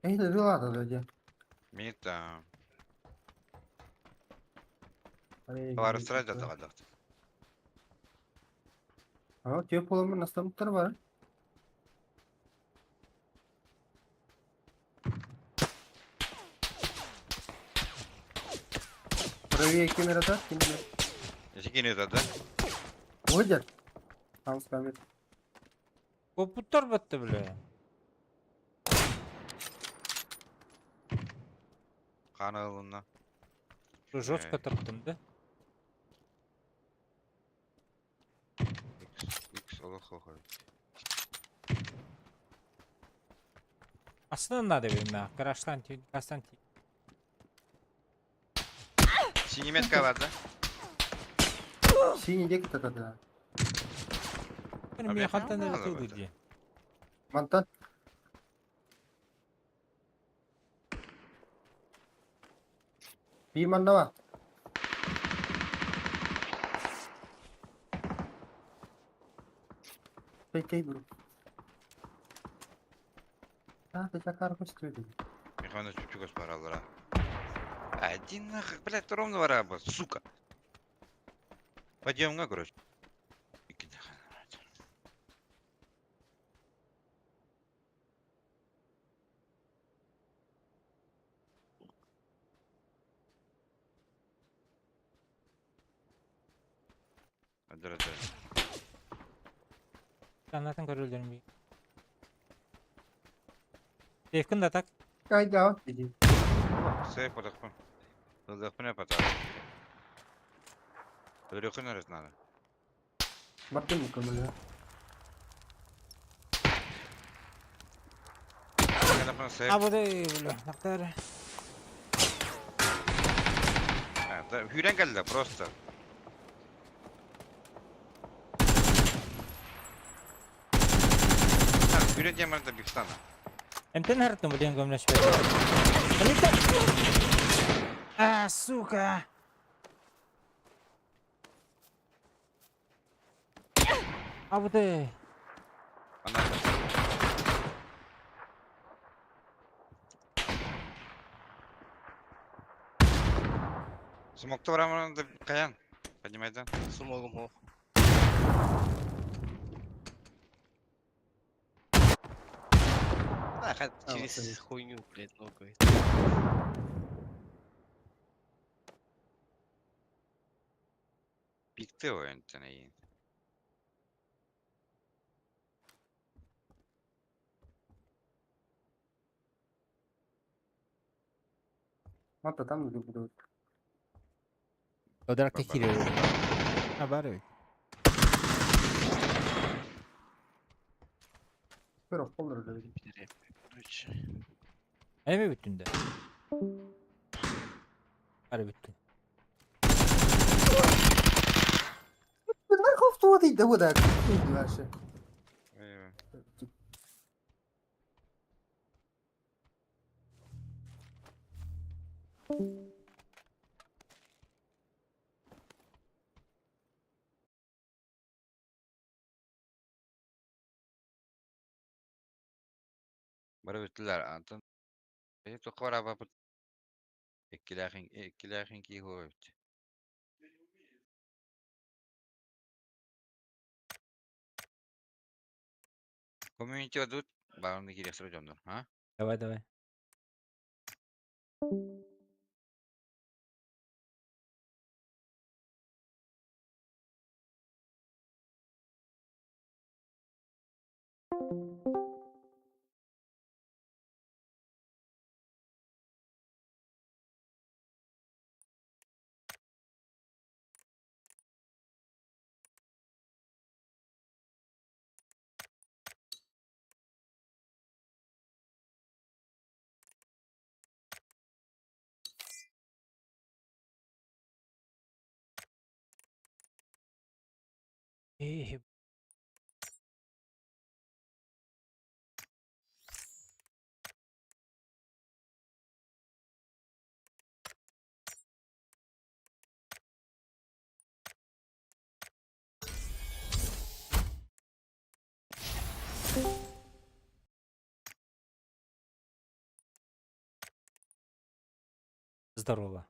Эй, да ладно, да, да. Мин там. Товарыстара дьаддаҕа А, тип боламын наставниктар бар. Правее камерата. Эсикини да? Выйдет. Там с камер. Копуттар батты, бля. Каналына. Жестко таптым, да? X олох хохой. Aslında надо берме. Караштан кастан Синеметка бар да? Синий дек тогда. Мен бе, хантан мало да бата. ди. Мантан. Биманнава. Пей бро. А, ты как арку строили. Михаил чуть-чуть баралара. Один нахуй, блядь, ровно вараба, сука. Пойдем, на, короче. Иди нахуй, блядь. Hadi hadi. Anlatın көрөлдөрүм би. Тевкин да так. Кайда, иди. Сейф подохпын. Подохпын я потом. Өрөкүн арас надо. Мартын мукамыля. Подохпын сейф. А бу да бля, нактар. Да, хүрен келді просто. Хүрен демарда бихтана. Эмтен хартым бу деген көмлөш бер. А, сука. А бу да. Ана. Смокты барамын каян. Поднимай да. Смогом хох. Да, А, через вот хуйню, блядь, ногой. Пикты ойын iyi. Мата там не буду. Одар Баба. кире. А бары. Pero холдер да. Короче. Эми бүттүн да. Бары бүттүн. Ben хoftu değil de bu da. Вообще. Бары бүттүлөр. Антон. Тоққа бара бу. Эккилээхин ки хоойт. Комьюнити адут. Барымды керек сұрап ha? Давай, давай. Эй, Здорово.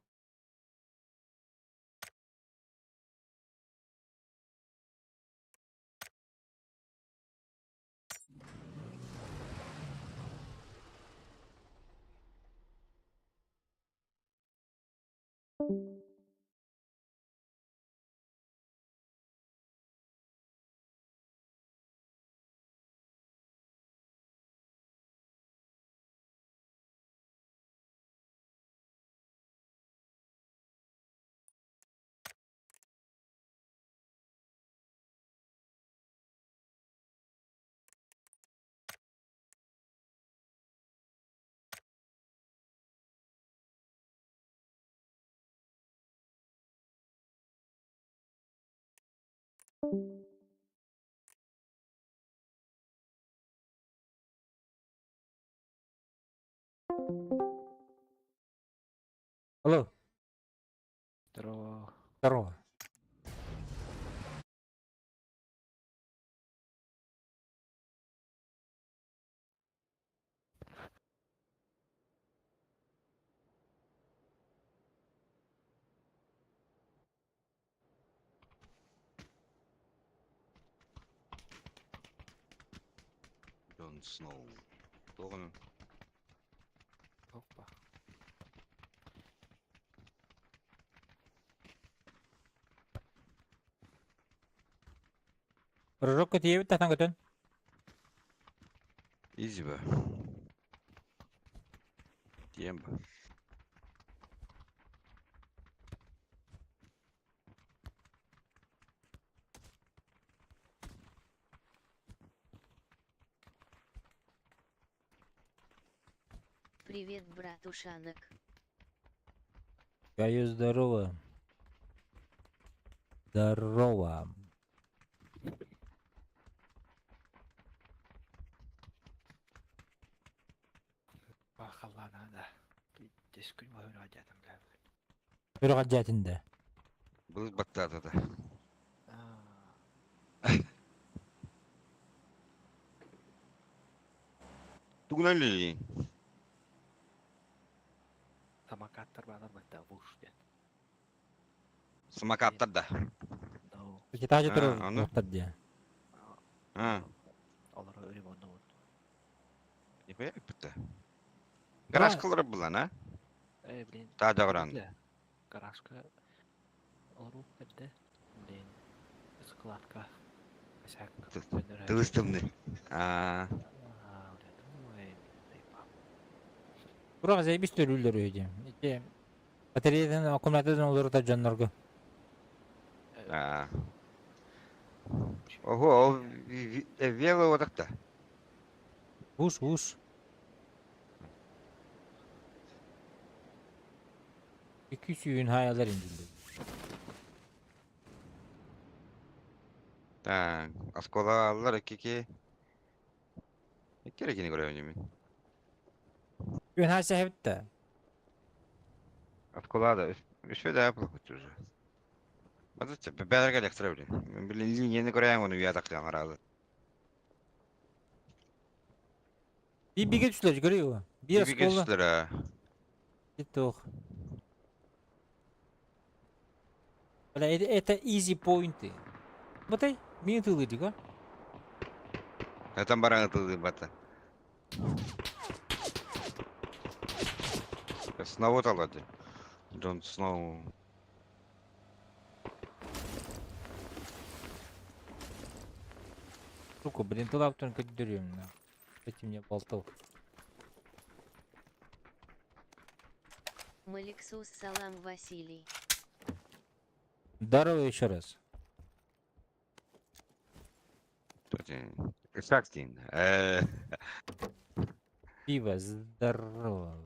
Алло. Здорово. Здорово. Джон Сноу. Тоҕо Опа. Прыжок тиийэбит тахсан көтөн. Изи ба. Тиэм ба. Привет, братушанок. Каю здорово. Здорово. Бахаллана да. Пиздец күн баһын адьатым бля. Өрөҕө дьээтин да. Былыт баттаата да. Тугунан үлэлиин? Самокаттар баалар бытта буш диэн. Самокаттар да. No. Китаажы А, турар ону? туохтар диэ. А, Олору ремоннуут. нихуя битте. Гараж кылырып булан, а? Э, блин. Таажагыран. Бля. Гаражка олору эрдэ. Блин. Складка. Косяк. Тылыс тымны. А, А, бля, ой, заебал. Тураҕа заебись төлүүллэр үһү диэн. Ити батареятын аккумуляторын олорута дьоннорго. а. Ого, ол вело отакта. Уш, уш. Икки сүүн хаялар индилди. Так, оскола аллар икки Икки эрэ кини көрөбүн мин. Күн хайса хэбитте. Оскола да үсү да плохот уже. Базыча бәргә электро блин. Блин линияны көрәм оны уя тактан карады. Bir биге түслер көрüyor. Bir Биге оскола. түстүлөр, а. Тох. Бля, это easy поинты. Батай, мин тылы дига. Там баран тылы бата. Сноу талады. Джон Сноу. Сука, блин, тылап только дерем на. Эти мне болтал. Маликсус салам Василий. Здорово еще раз. Шактин. Пиво, здорово.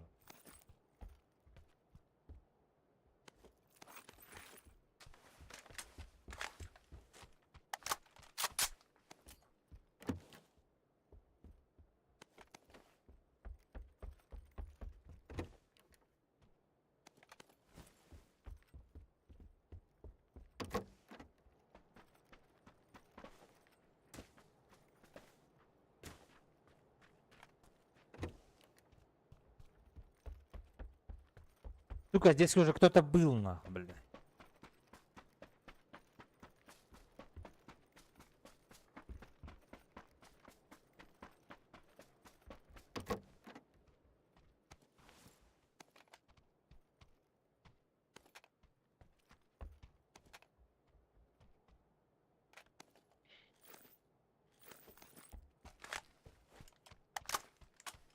Сука, здесь уже кто-то был, нахуй, бля.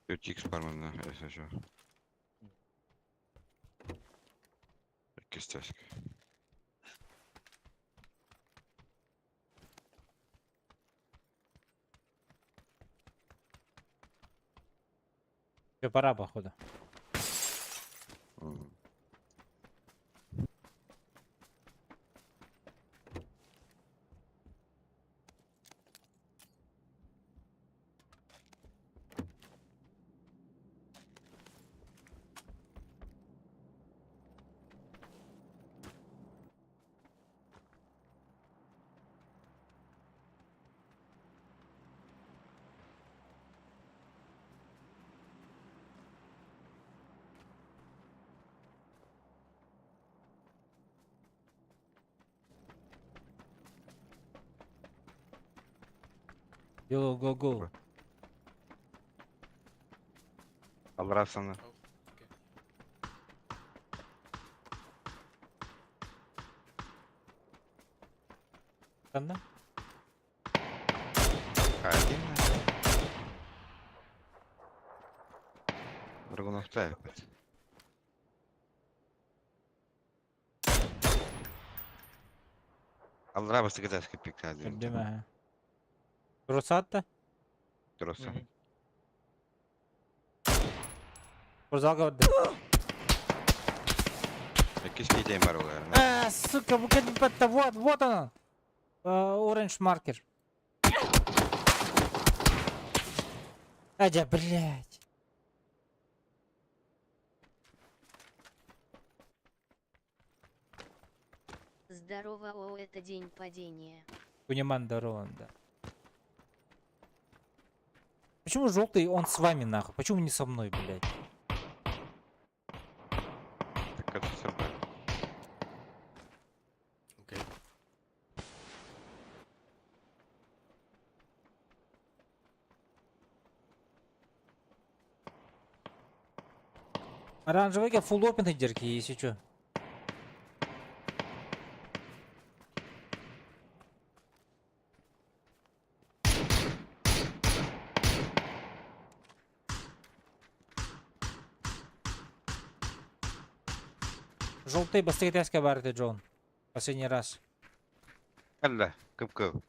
4x бар манна, если что. Кистяшка. Все, пора, походу. М. Go, go, go. Аллараа сана. Oh, okay. Ханна? Один. Драгуновтай опять. Аллараа бастакы пиксадин. Көрдүм. Росатта? Троса. Спортзалга барды. Иккис киитейм бар олар. А, сука, бу кэлбит вот, вот он. Orange маркер. Адя, блядь. Здорово, о, это день падения. Кунеман, здорово, да. Почему желтый он с вами нахуй? Почему не со мной, блядь? Так это все бар. Окей. Оранжевый full open дерки, если чё. Желтый бастакы барды, Джон. Последний раз. Алла, кып-кып.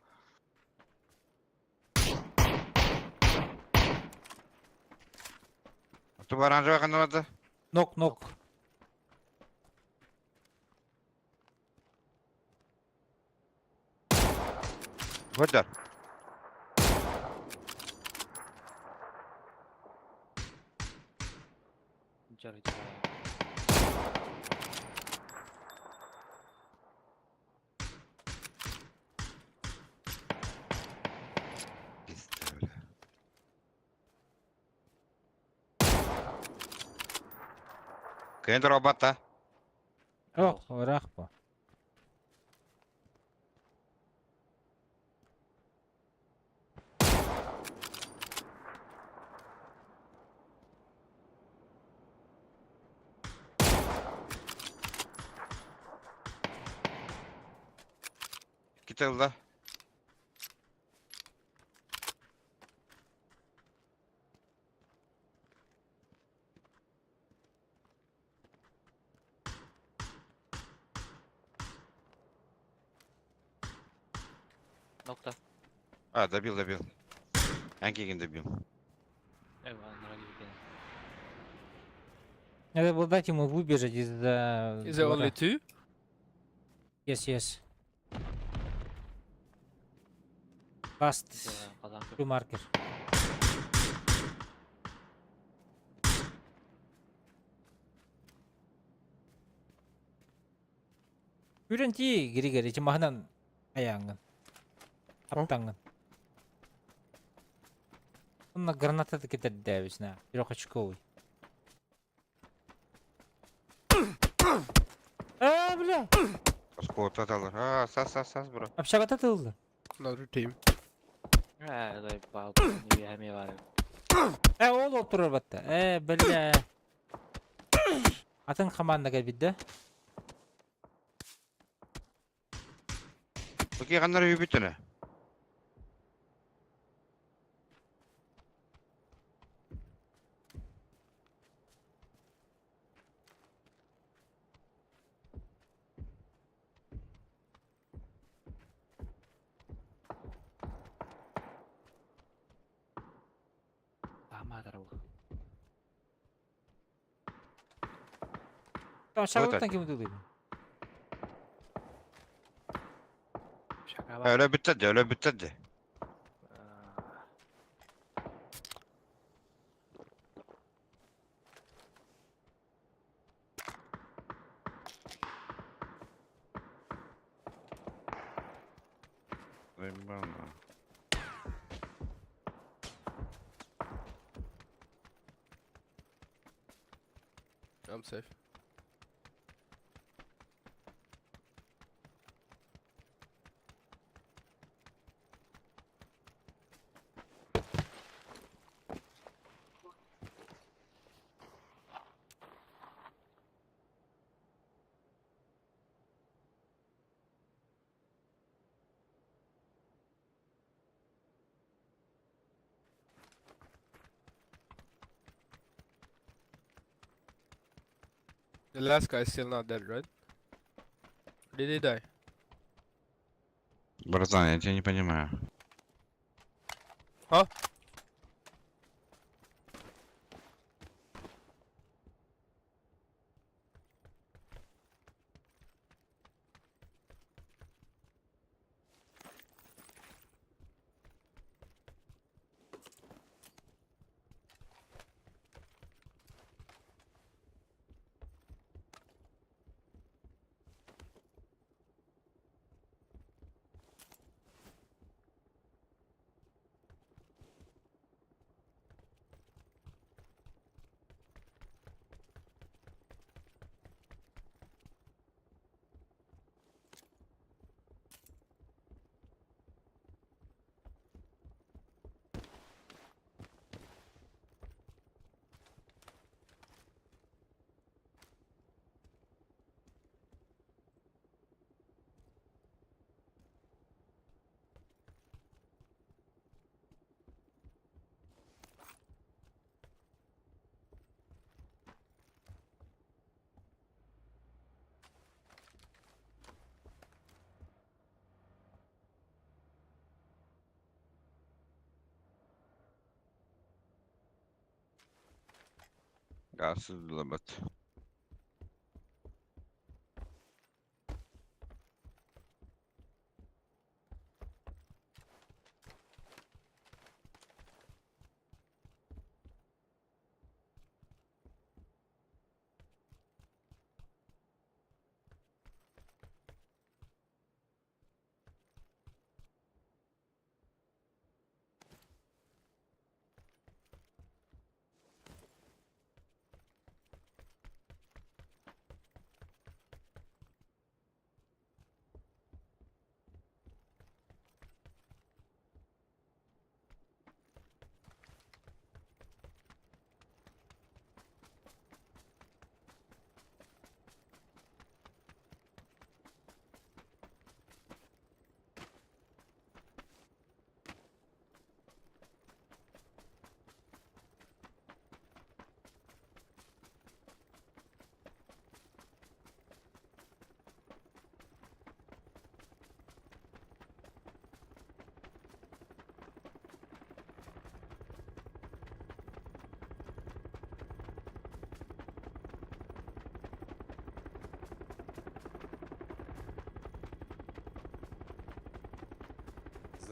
Ту оранжевый ханна Knock, knock. Годар. Жары жары. Пизда, бля. Кендер обата. Ох, рахпа. Кителда. Нокта. А, добил, добил. Анкигин добил. Эва, Надо было дать ему выбежать из-за... Is there двора. only two? Yes. Last two marker. Үрэн ти гири чи махнан аяңгын. Аптаңгын. Онна граната да кетердээбис на. Трехочковый. А, бля! Осколок аталар. А, сас, сас, сас, бро. Общагата тылды. Another team. Ээ, заебал. Не бар. Э, ол турар батта. Э, бля. Атын команда кэлбит да? Окей, ханнар үйбүттүнэ. Амадар. Общагаттан ким тылды? Шакаба. Öyle bitti öyle bitti. I'm safe. The last guy is still not dead, right? Did he die? Братан, я тебя не понимаю. А? Газ лабат.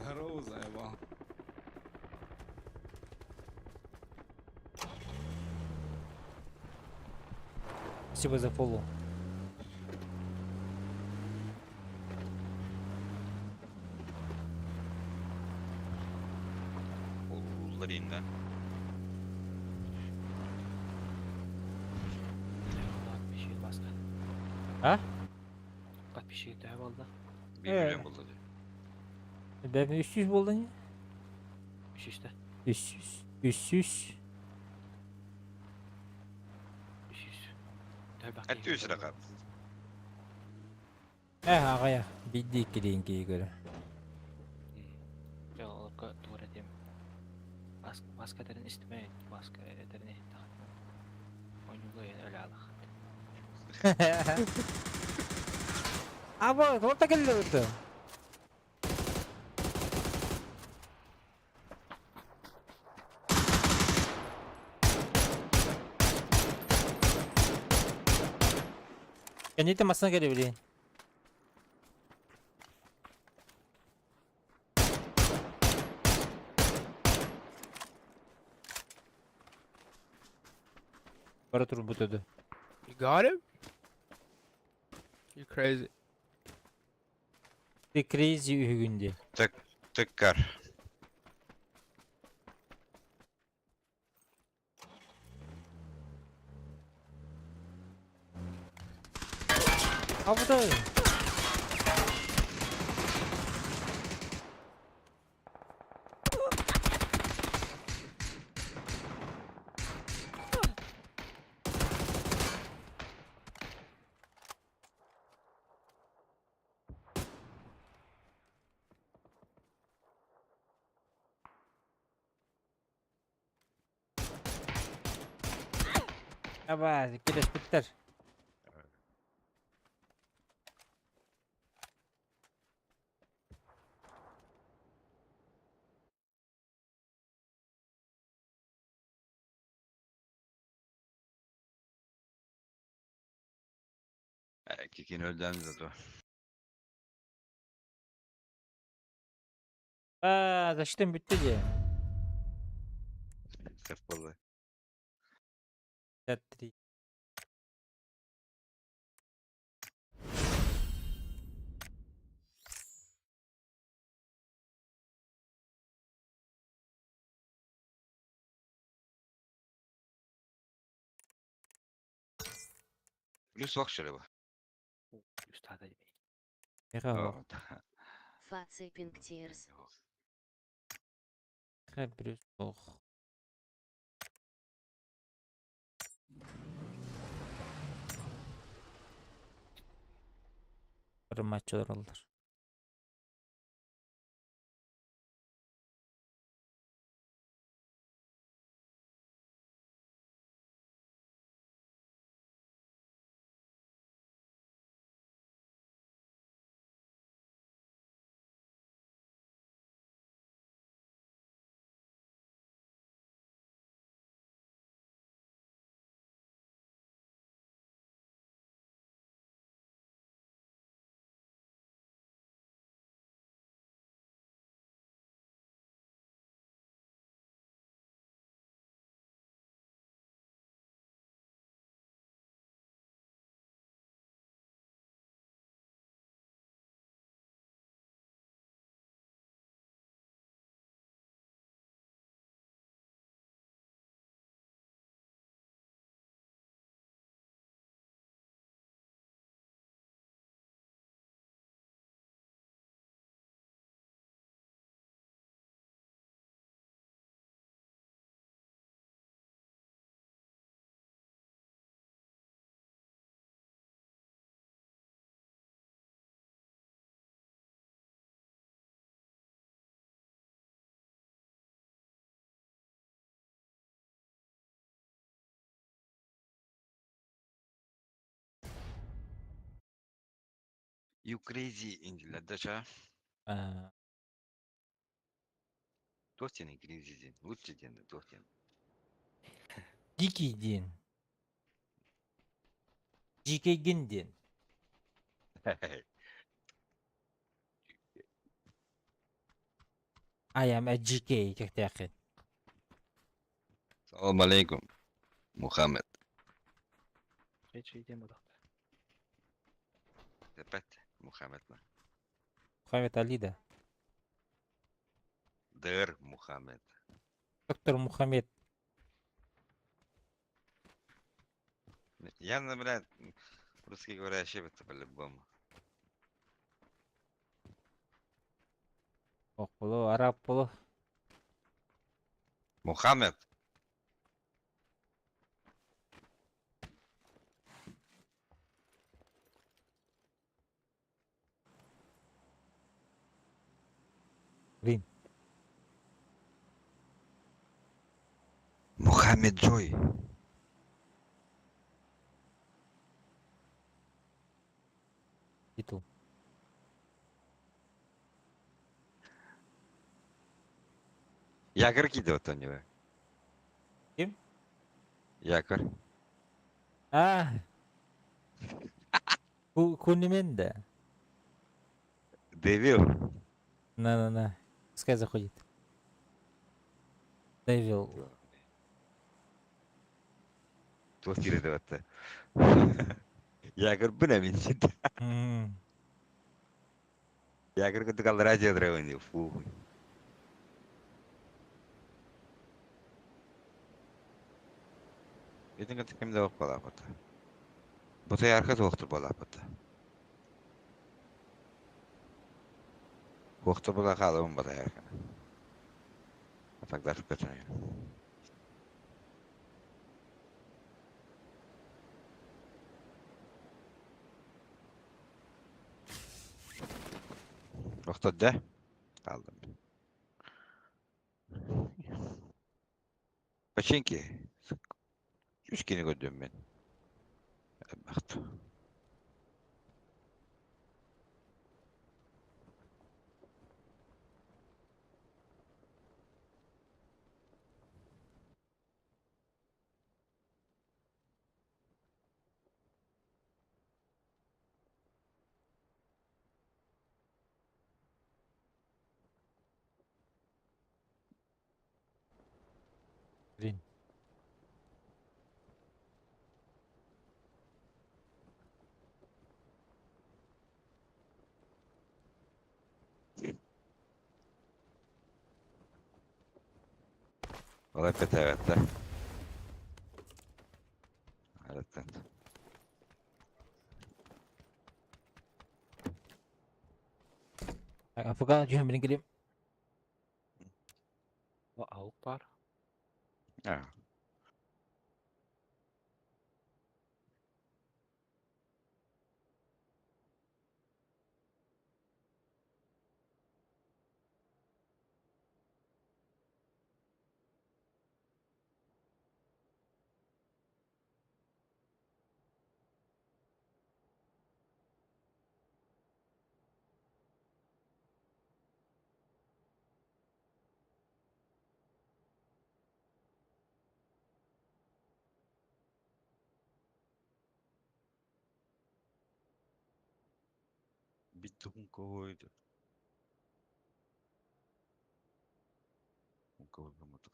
Здорово, заебал. Спасибо за фоллоу. Уллар инде. Подписчик баска. А? Подписчик төһө буолла? 1 миллион булды. Бэм 300 буолла не? Үсүстэ. 300. 300. Үсүс. Төһө бак Әтті үс рақат. Э, аҕыйах. Биирдии иккилиин киһи көрө. Дьэ олорго тугу эрэ этиэм. Маска этэрин истимэ, маска этэрин иһиттэххинэ ойууга иһэн өлө аалаххыт. Аба, туох кэллэ быта? Кэнниттэн массыына кэлэ билигин. Бара турбут ödü. You got him? You crazy. The crazy үһүгүн дии. Тыккар. Абытай! Аба, кэлэспиттэр. Кикин өлдөөн зато. Аа, зачтан бүттэ дии. Сөп буолла. 53. Плюс суох шо ли бу? Үстада дии. Миэхэ суох. Фаци Пинктирс. Миэхэ плюс суох. Ырымаччы олороллор. You crazy инделер да ча? Аа, Туох диэн crazy диэн? Лучше диэн да туох диэн? Дикий диэн. Дьиикэйгин диэн. I am a GK кэхтээххин. Салам алейкум, Мухаммед. Чэй диэн бодохто. Опять Мухаммед. ма. Мухаммед Али да. Дыр Мухаммед. Доктор Мухаммед. Я, блядь, русский говорящий это по-любому. Ох, боло, араб боло. Мухаммед. Блин. Мухаммед Джой. Титул. Якорь кидает у него. Ким? Якорь. А. Кунимен да. Девил. На-на-на. Пускай заходит. Девил. Туох киирдэ это. Якорь бына мин М. Якорь кытык аллара дьиэлэрэ фу. Итин кытык ким да балаапата. Бу туохтур балаапата. Туохтур була хаалабын батайарка. Атагдар көтөнө. Охтод да? Алдым. Починки. Үс кини көрдүм мен. Бахт. Ол эппэтээбэттэр. Арыттан. Афган түһэн билин кэлим. Аук бар. А. Битун какой-то. У кого там это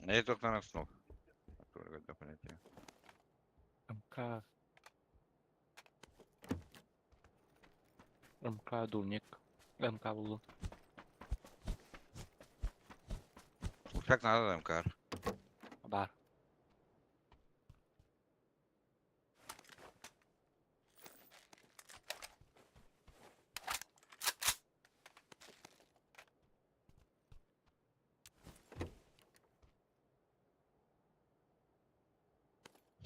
Я только на снов. МК. МК Дурник. МК булду. Ушак надо МК. Бар.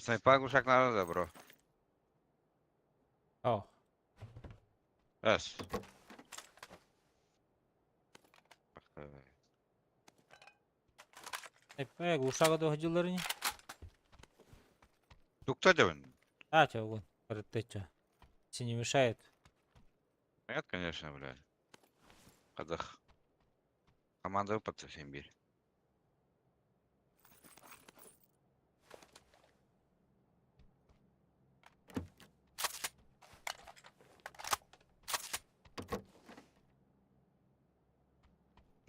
Снайпа ушак надо, бро. О. Эс. Снайпа ушага до хажиларыни. Тукта девин? А, чё, вон, ты чё. Если не мешает. Нет, конечно, блядь. Казах. Команда под совсем бир.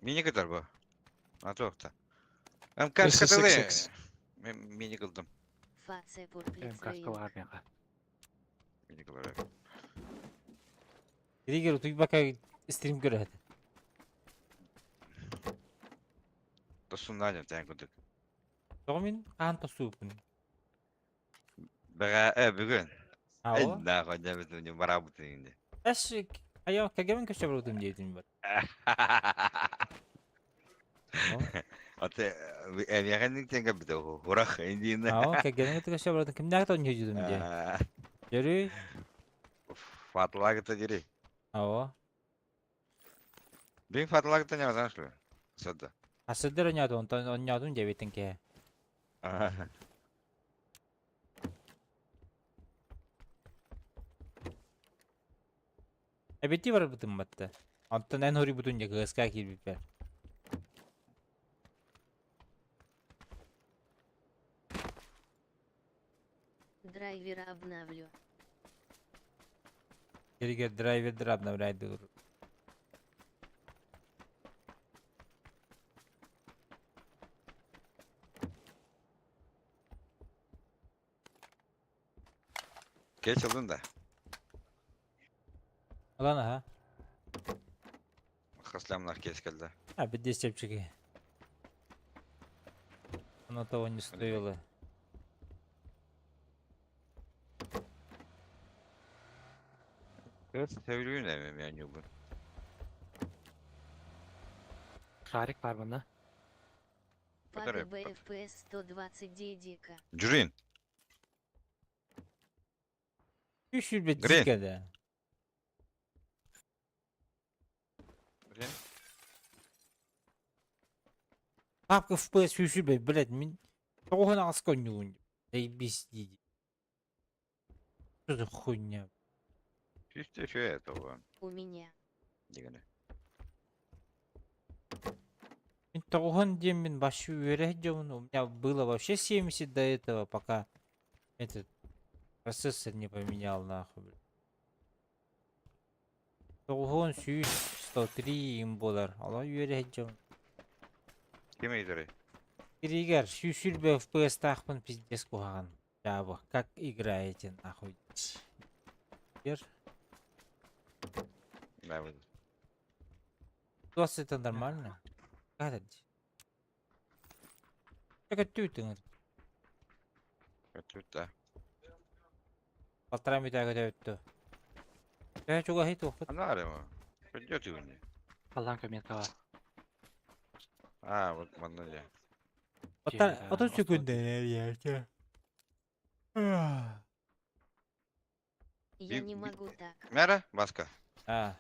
Мини kadar bu. Атоқта. МК SSXX. Мен мини кылдым. Фация МК бар меха. Мини кылар. Триггер туйбака стрим көрөт. Тосуннан тән күдүк. Тоҕо мин хаан тосууппун. Бага э бүгүн. Ао. Да, хотя бы не барабыты инде. Эш айо кагемин көчө барутум диэтим бар. Аты эмягенник тенге бит хурах индина. Ао кагемин көчө барутум кимнәк тон жүдүм дие. Жөрү. Фатлагы дири. Ао. Бин фатлагы не знаешь ли? Сада. Асыдыр онятун, онтон онятун дебитин ке. Эбити бар бутум батта. Онтон эн хори бутун же кыска кирбиппер. Драйвера обновлю. Триггер драйвер обновляет дур. Geç aldın da. Алан аха. Хасламнар кеш келді. А, бидде чепчики. Оно того не стоило. Evet, seviliyor ne yani bu. Шарик бар мына. Который ПГБ FPS 120 дедика. Джурин. Үш жүз бет Грин. зикеде. Грин. Папка FPS үш жүз бет, блядь, мин тоғын ағыз конюн. Заебись, диди. Что за хуйня? Чисто что этого. У меня. Дигэнэ. Мин тоҕуһун диэммин вообще үөрэ сылдьабын. У меня было вообще 70 до этого, пока этот процессор не поменял нахуй. блин. Тоҕуһун сүүс 103 им буолар. Олох үөрэ сылдьабын. Ким ыйдарый? Киригэр сүүс сүүрбэ FPS-таахпын пиздец куһаҕан. Дьаабы, как играете нахуй? Ер. Да, вот. 20 это нормально. Как это? Так өттүбүт Өттүбүт да. Полтора метра көтөбүттү. Төһө чугаһый туохпут? Ана арема. Пойдет его не. Халлаан көмүөккэ баар. А, вот манна дьэ. Оттон Дьиэ, отут остуол. секунда эрийээччи. Я Би- не би- могу так. Мэра, Баска. А.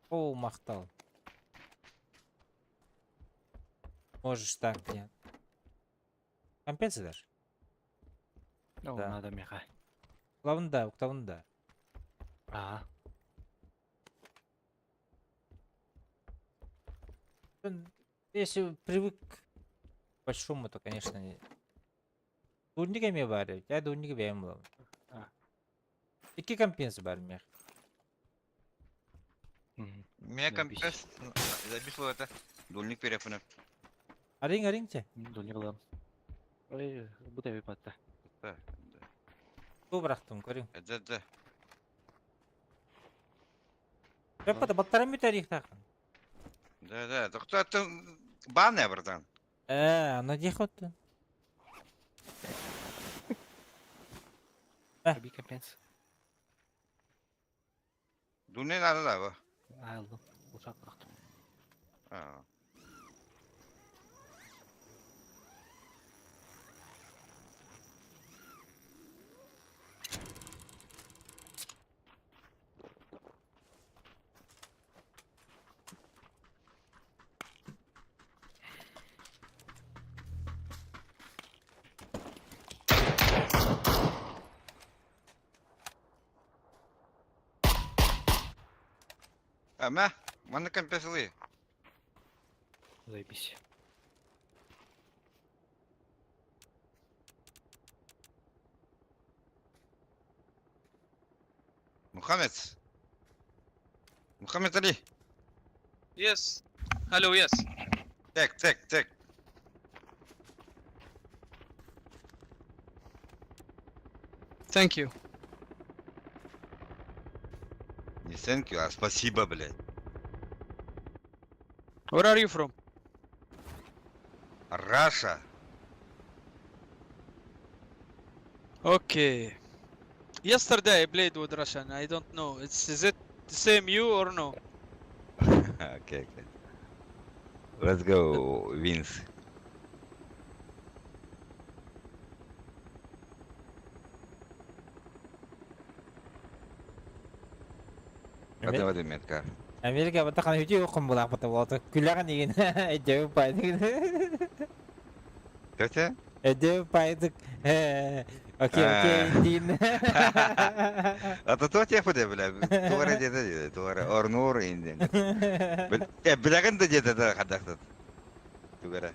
О, махтал. Можешь так, нет. Компенсатор? Ол Да. надо миэхэ. Уктабын да, уктабын да. Аа. Если привык к большому, то, конечно, не... Дурник эмиэ баар эбит. Ээ, дурниги бэйэм булабын. А. Икки компенс баар миэхэ. Мгм. Меня Запись. компресс записывал это. Дульник перефонер. Арыҥ, арыҥ чэ. Дульник ылыам. Ой, бу тэби батта. Да, Бу бырахтым, көрүҥ. да, да. Өппөтө баттаран бүтэриэхтээххин. Да, да. Тоқтаттың бан братан. Ээ, аны диэх оттун. Эби компенс. Дульник надо да, бу. Аа, ыллым. Ушак бырахтым. А. Ама, манна компенсылы. Заебись. Мухаммед. Мухаммед Али. Yes. Hello, yes. Так, так, так. Thank you. Не thank you, а спасибо, блядь. Where are you from? Раша. Okay. Yesterday I played with Russian. I don't know. It's is it the same you or no? Окей, окей. Let's go, Vince. Hadi hadi Medkar. Америка бата хана үтүө окун булаахпыта буолта. Күлэҕин игин эдьэбин паайдык. Тетя? Эдьэбин паайдык. Окей, окей, диин. А то то тебе буде, бля. Туара деді, туара орнур инден. Э, билеген да деді да хадахтат. Тугара.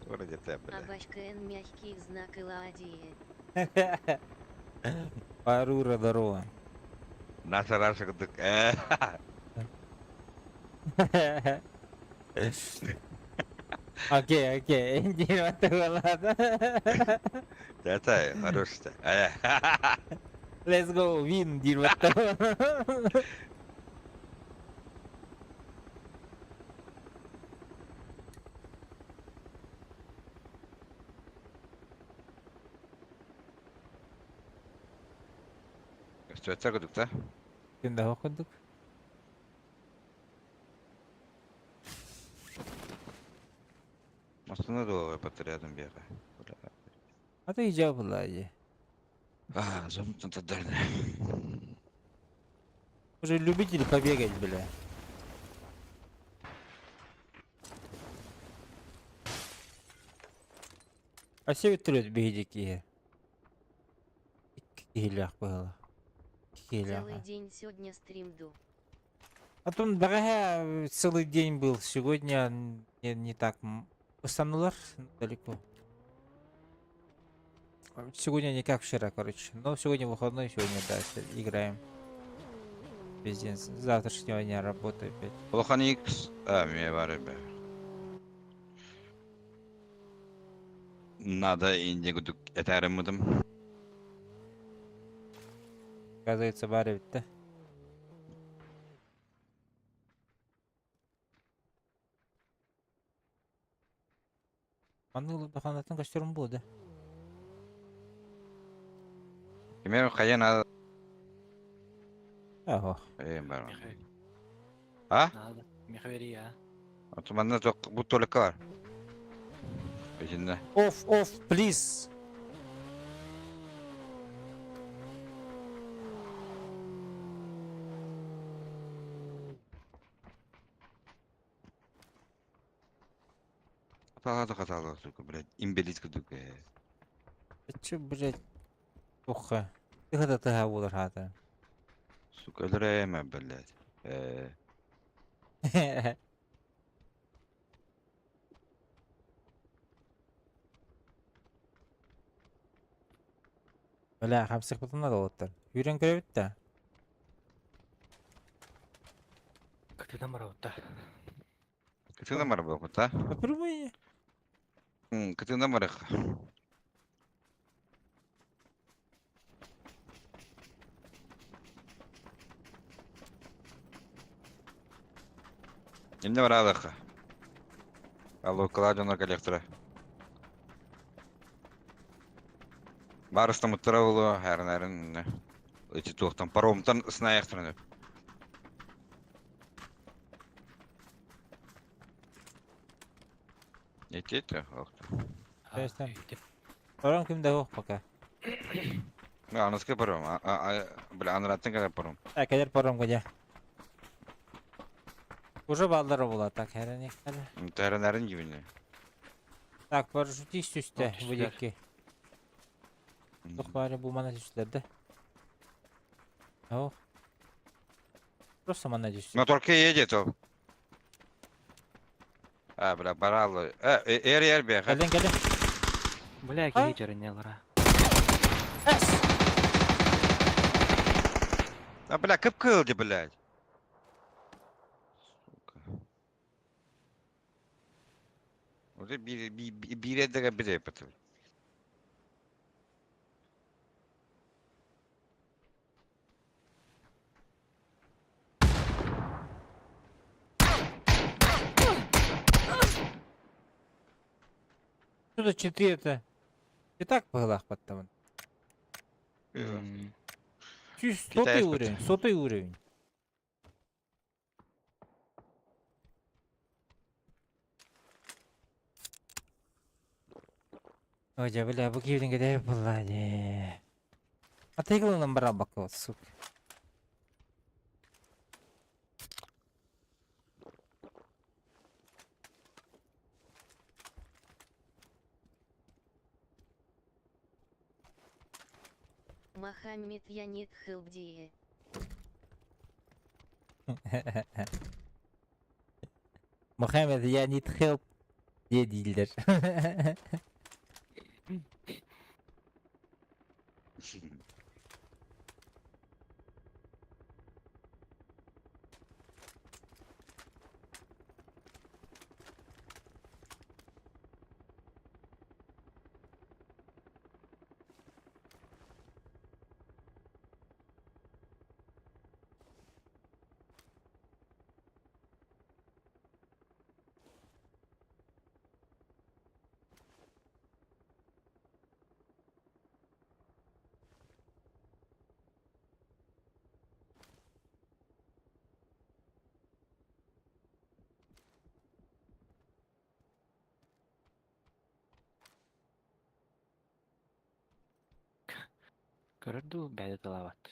Туара деді, бля. Абашка Н мягкий знак Иладии. Парура здорово. Наша раша кудук. Э. Окей, окей. Диэн тугалаата. Тетя, хорош Э. Let's go, win диир Тетя кудук та? Күн да курдук. Астына да рядом бега. А ты ижа была же. А, замкнуто дальше. Уже любители побегать, бля. А все түрөт биһиги киһи. Икки киһилээх быһыылаах. Целый киһилээх. день сегодня стримду. А то бэҕэһээ целый день был, сегодня не так ыстаннулар далеко. Сегодня не как вчера, короче. Но сегодня выходной, сегодня, да, играем. Весь день. С завтрашнего дня работаю опять. Улахан X, а, мне бар бе. Надо инде гудук этәрімудым. Оказывается, баар эбит да. Маннык улаханатын көстөрүм буо да. Кеме хайа надо. Ого. Э, бар. Михаил. А? Надо. Михаил, а? Отуманна ток бу только бар. Итиннэ. Off, off, please. Хатаалаата хатаалаата сука, блядь, имбелит курдук э. Че, блядь, туха. Тыха да тыха буолар хаата. Сука, өлөрөйөмө, блядь. Э. Бля, хамсыкпытына да олоттор. Үүрэн көрөбүт да. Кытыдан барабыт да. Кытыынан бар буолбут, а? Попробуй. Кытыынан барыах. Инне бараалыахха. Алло, дьоно кэлиэхтэрэ. Баарыстамыттара буолуо, һээринээрин ити туохтан паромтан ыснаайахтарын Ити охто. Ясно. Паром ким да пока. Аныска паром, бля, анараттан кэлэр паром. А, кэлэр паром где? Уже баллары була так, һээриниэхтэрэ. Һээринээрин дьибини. Так, парашютист түстэ түстүлэр. бу диэки. Туох баара бу мана түстүлэр да. О. Просто мана түстү. Но только едет ол. А, бля, баралы. Э, эр эр бе. Кэлин кэлин. Бля, А? киһи дьарыннялара. Эс! А, бля, кып-кыл блядь. Сука. Уже биир биир эдеге бире бит. Что за читы это? И так по баттамын. Сотый Китайский. уровень, сотый уровень. Ой, дьэ, бля, бу киирин кэдэ буолла дии. А ты главным брал бакот, сука. Мохаммед я need help дие. Мохаммед, я need help. Дии дииллэр. Көрөр дуу, бэйдэ тылаабат.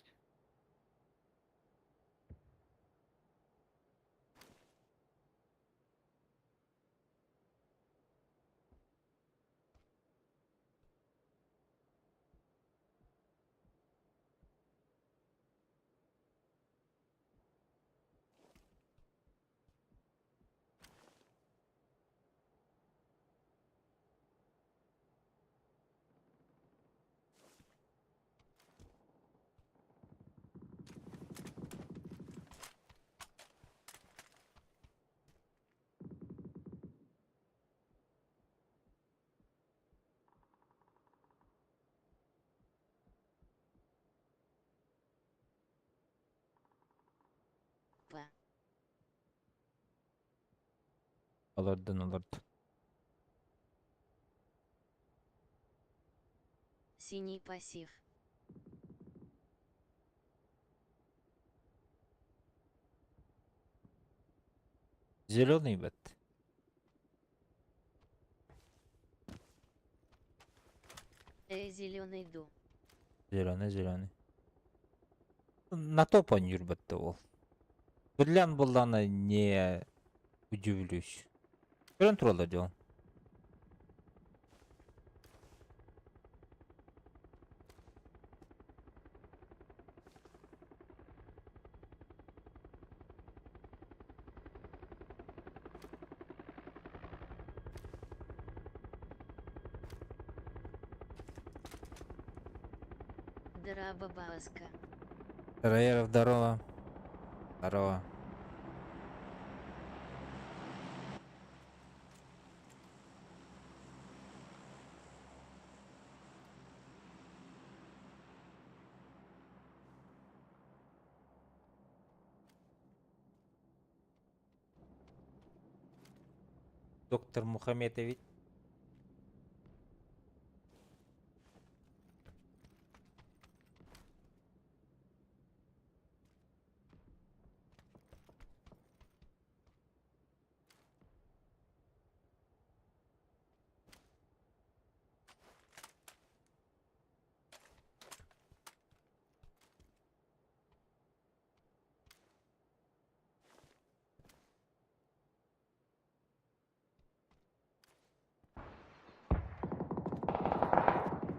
Олордун олордун. Синий пассив. Зеленый бэт. Эй, зеленый ду. Зеленый, зеленый. На топ оонньуур бэтте ол. Бриллиант буоллаҕына не удивлюсь. Көрөн тураллар дьон. Драба Бааска. Раеров, здорово. Здорово. Доктор Мухаметович.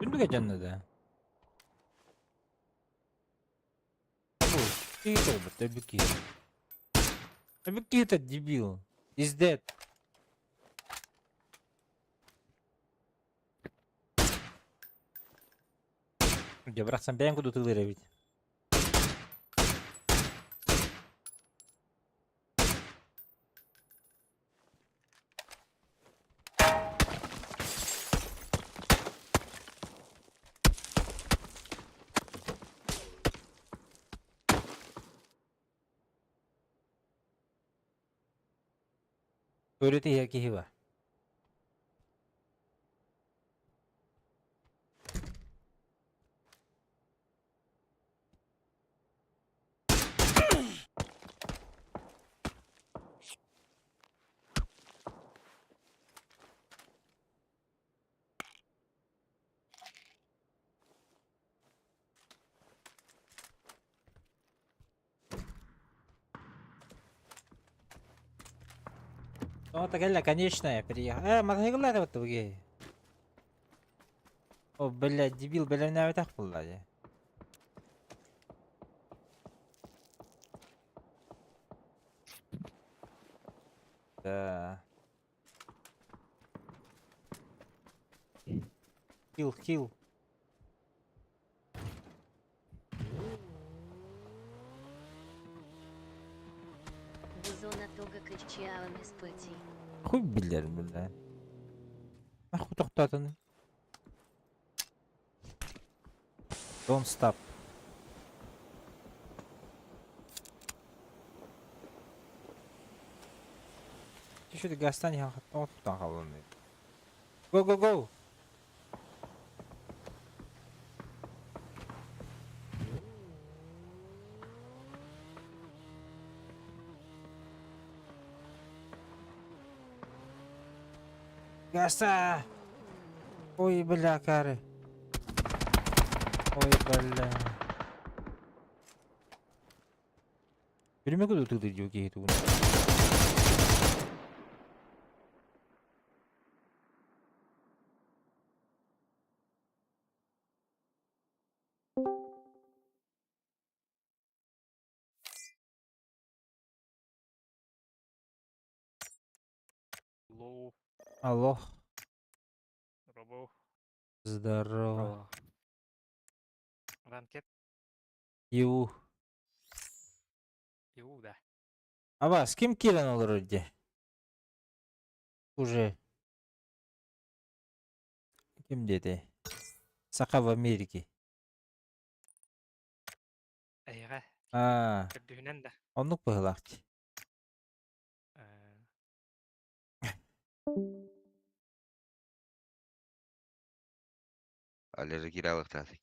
Күндүгэ дьонно да. Киһи өлбүт, өлбүт киһи. Өлбүт киһи дебил. Is dead. Дьэ, барахсан бэйэҥ курдук тыллыыр эбит. Өрүт иһэр киһи бар. О, так кэллэ, конечная приехала. Э, мотоцикллаах эбит бу О, блядь, дебил бэлэмнээбэтэх буолла дии. Да. Килл, килл. Бузона тога кыччаан испати. Хуй билэр, бля. Нахуй тохтоотун. Don't stop. Түшү гастан иһэн тохтоон хааллым. Go, go, go! Гаса! Ой, бля, кары. Ой, бля. Билимэ куду тыды дьу киһи тугун. Алло. Алло. Робо. Здорово. Ранкет. Ю. Ю, да. Аба, с ким киирэн олорор дии? Уже. Ким диэтэй? Саха в Америке. Эйиэхэ. Аа. Көрдүһүнэн да. Оннук быһыылаах дии. Э. Аллера киралыктаатык.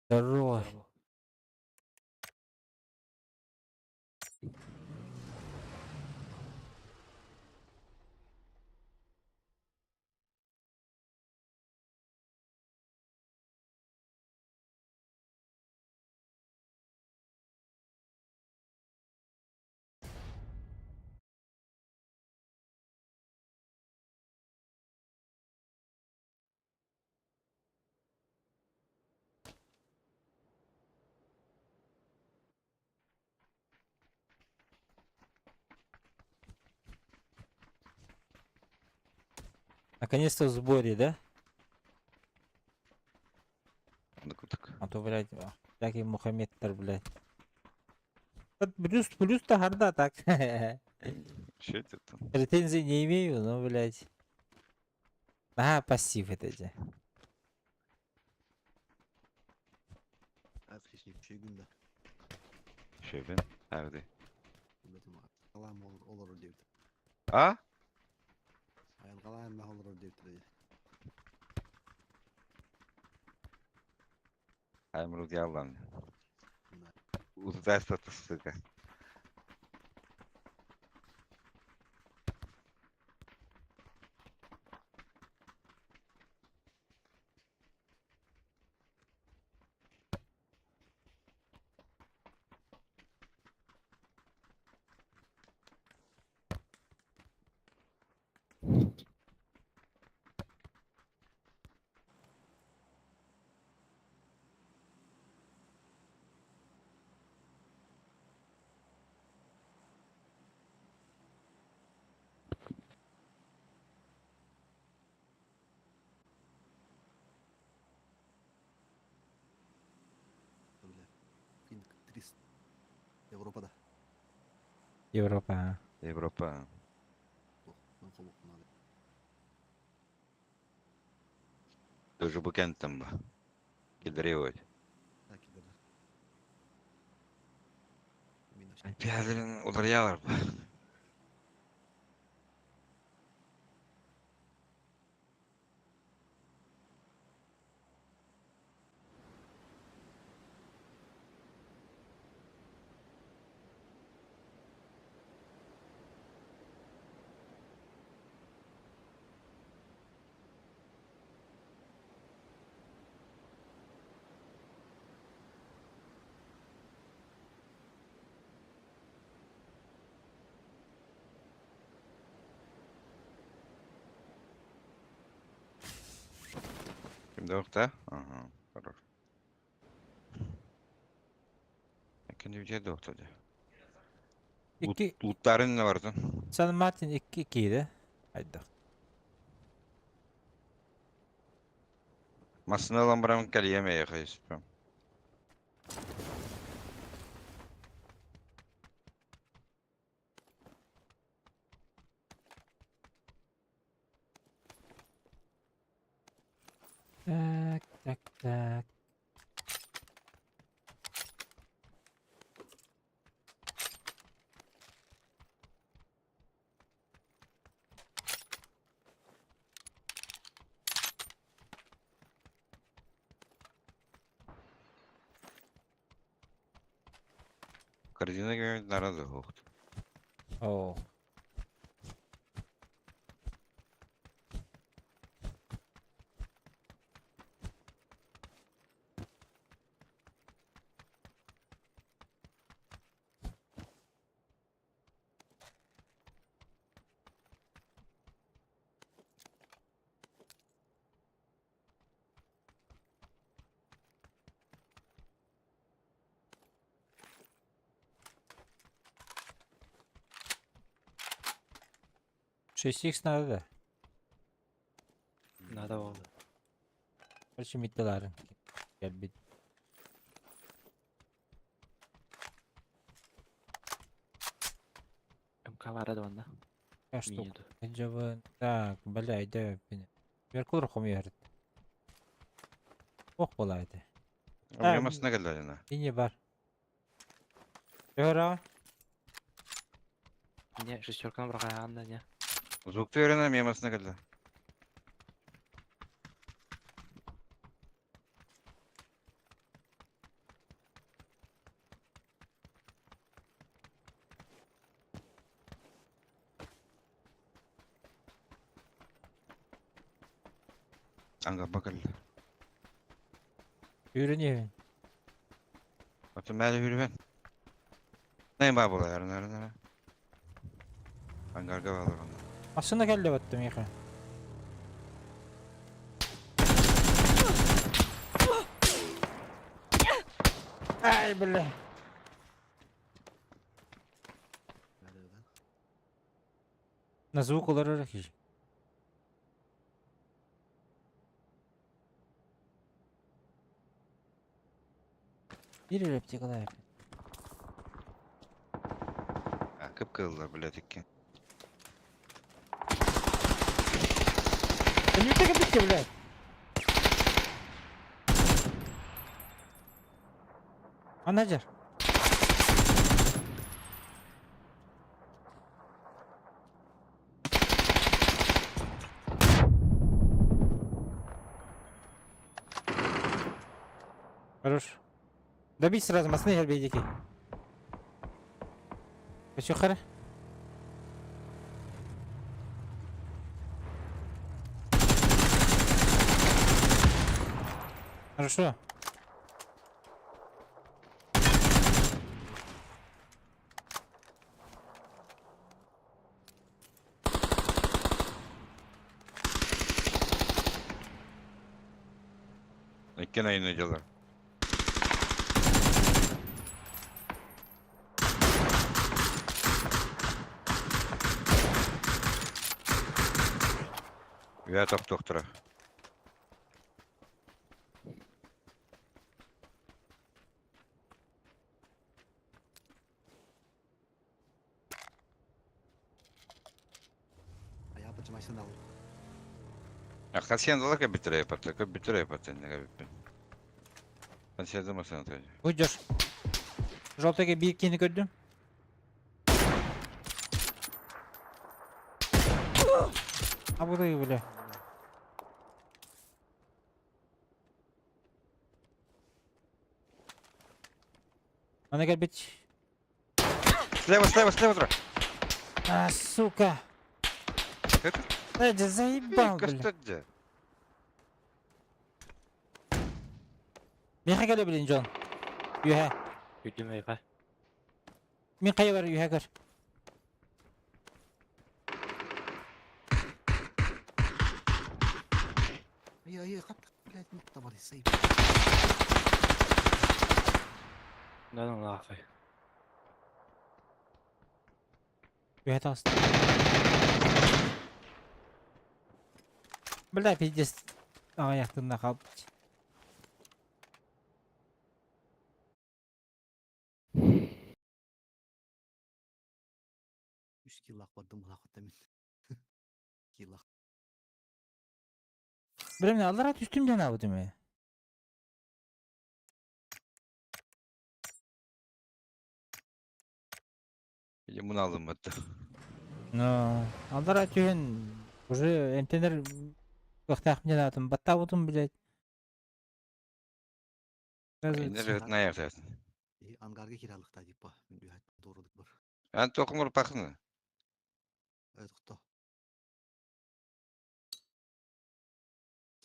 Здорово. Наконец-то в сборе, да? Ну-ка А то, блядь, всякий Мухаммедтер, блядь. Вот плюс, плюс-то харда так. Че это там? Претензий не имею, но, блядь. А, пассив это же. Отличник, чуйгун да. Шөбен. Әбді. Қалам олар деп. А? Айылғалаан олар деп тұр. Аймру диаллам. Уздай статистика. Пинг 300. Европада. Европа. а. Европа. Тоже бу кенттен ба. Кедре өт. Пәдірін олар ба. Кимде да? Ага, хорош. Екінші жерде оқтады. Икки Луттарын не бардын? Сан Мартин икки кииде. Айдах. Масына алан барам кәлиеме яқайыспам. Так, так, так. Корзина говорит, наразы оқты. О. Шесть икс надо да. Надо oldu. Короче, миттеларын. Gelбит. МК бар edi onda. Штук. Мини ду. Жабын. Так, бля, иде бин. Беркулар хомуйар. Ох болайды. Мин масына келді жана. Линия бар. Йора. Не, шестерканы бұрағанда не. Звукты үйрені, мен масына келді. Аңға бакылды. Үйренебин. Аты мәлі үйрен. Нәйін ба бола, ярын, ярын, ярын. Ангарға балыр оны. Машина келді баттым еқа. Ай, бля. Nereden? На звук олар хиж. Bir reptik alay. Кып-кызыл, блядь, икки. Не так битте, блядь. Анаджар. Хорош. Добить сразу, масны гербейдики. Еще хара. Хорошо. Икки айны дьалар. Я тоқтора. Ayağı bacım alır. Хасен далака битре патта, көп битре патта, неге битпен. Хасен масана тәжі. Уйдешь. Желтыйга bir кини көрдүм. А буду бля. Ана кел бит. Слева, слева, слева, тұра. А, сука. Это? Эдди, заебал, бля. Кастадзе. Меха келе блин, Джон. Юхэ. Үйдім эйға. Мен қая бар, юхэ көр. Ay ay kat блядь, ну там бар sayıp. Нан лафы. Юхэ тағысты. Бля, пиздец. Аяқтында қалып. Üç kill akbardım buna koyayım. Kill ak. Білемін, аллара түстім жана бұ деме. Или мұны алдым бітті. Но, аллара түген уже энтенер вақтақым жанатым, батта бұтым, блядь. Инер өтін аяқ тәсін. Ангарга kiralıkta deyip ba. Doğruluk var. Ән тоқымыр пақыны. Evet kutlu.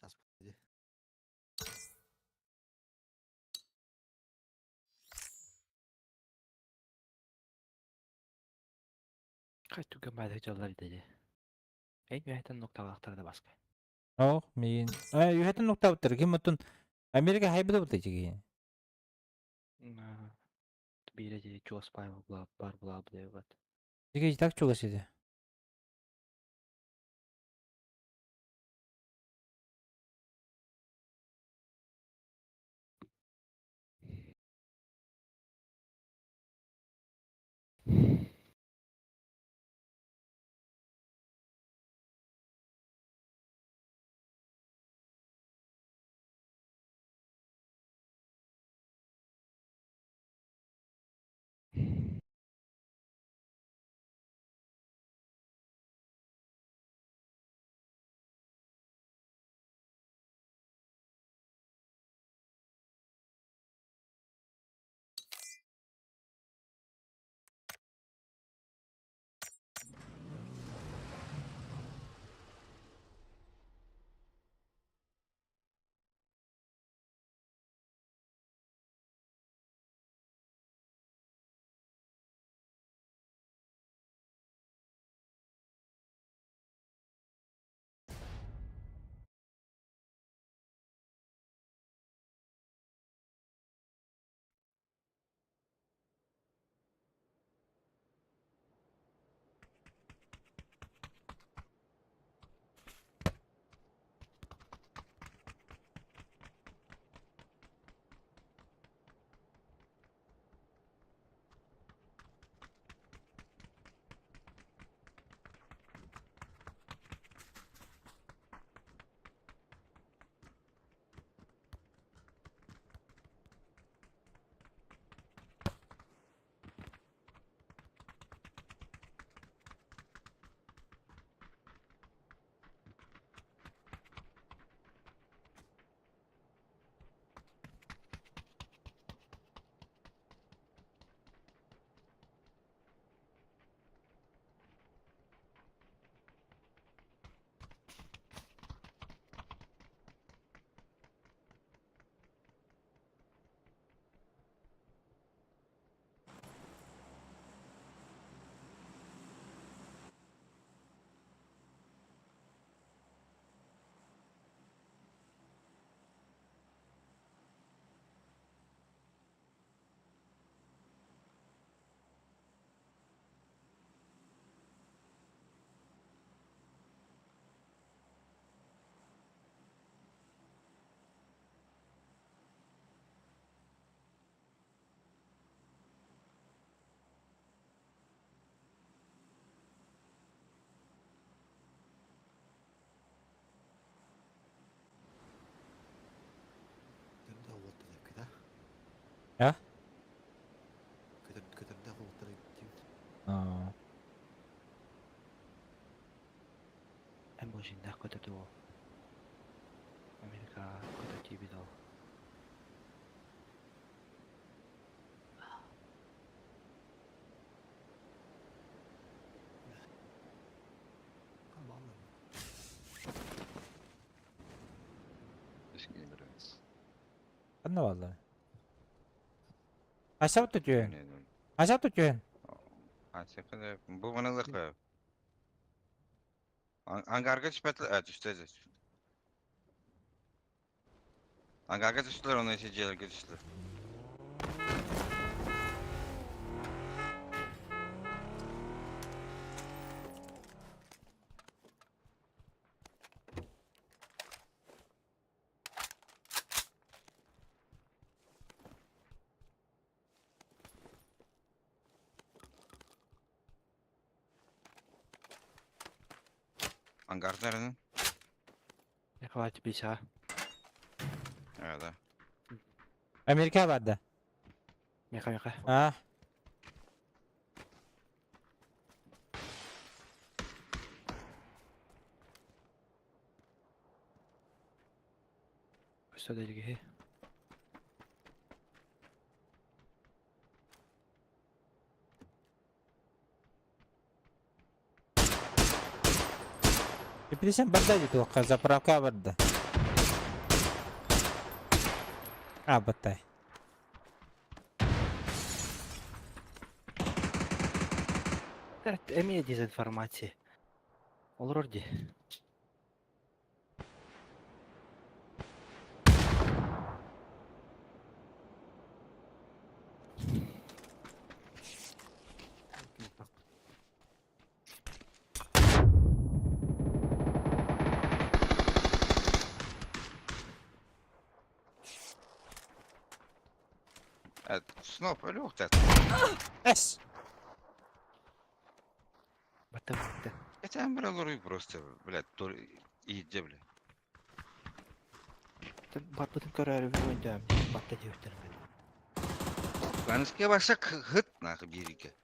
Sas dedi. Қай түген байды жаллар деді. Эйн үйәтін нокталақтарды басқа. Ох, мен. Ай, юхэтин нукта бұттыр. Ким бұттын Америка хайбыда бұтты жеге. Бире де чуас бар бар була деп бат. Жеге так чугас еді. Көтөрдөөх уолаттар эбиккит аа? А? Көтөр көтөрдөөх уолаттар эбиттиин. Аа. Эн бу дьиҥнээх көтөтү уол. Америкаҕа көтө тиийбит ол. Бааллар. Ханна бааллар? Асап түтүөн. Асап түтүөн. Бу маны Ангарга түспэтилэр, түстэ Ангарга түстүлэр, оны дьиэлэргэ түстүлэр. Ангар нерeden? Хватит бейся. А, да. Америка барды. Меха меха. А. Өссө да илиги. Билсэн барда дии туохха заправка барда. А, баттай. Эмиэ дезинформация. Олорор дии. Сноп, өлүөхтэ. Эс! Батта батта. Это амбралоры просто, блядь, то иде, блядь. Барбытын көрөөрү өйдөм. Батта диэбиттэр. Баныская баша хыт нахуй бириге.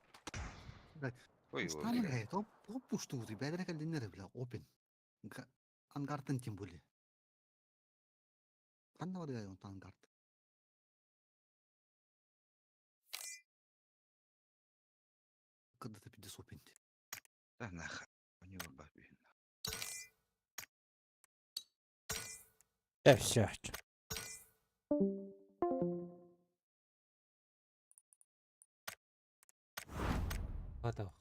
Блядь, Ой, ой, Станы, блядь. блядь, топ, топ пушту, бәдәрә кәлдиннәре, бля, опен. Ангартын тем более. Ханна бар он ангарт. Кырды пиздец опен. Да нахуй. У него бабе. Э, все. Готов.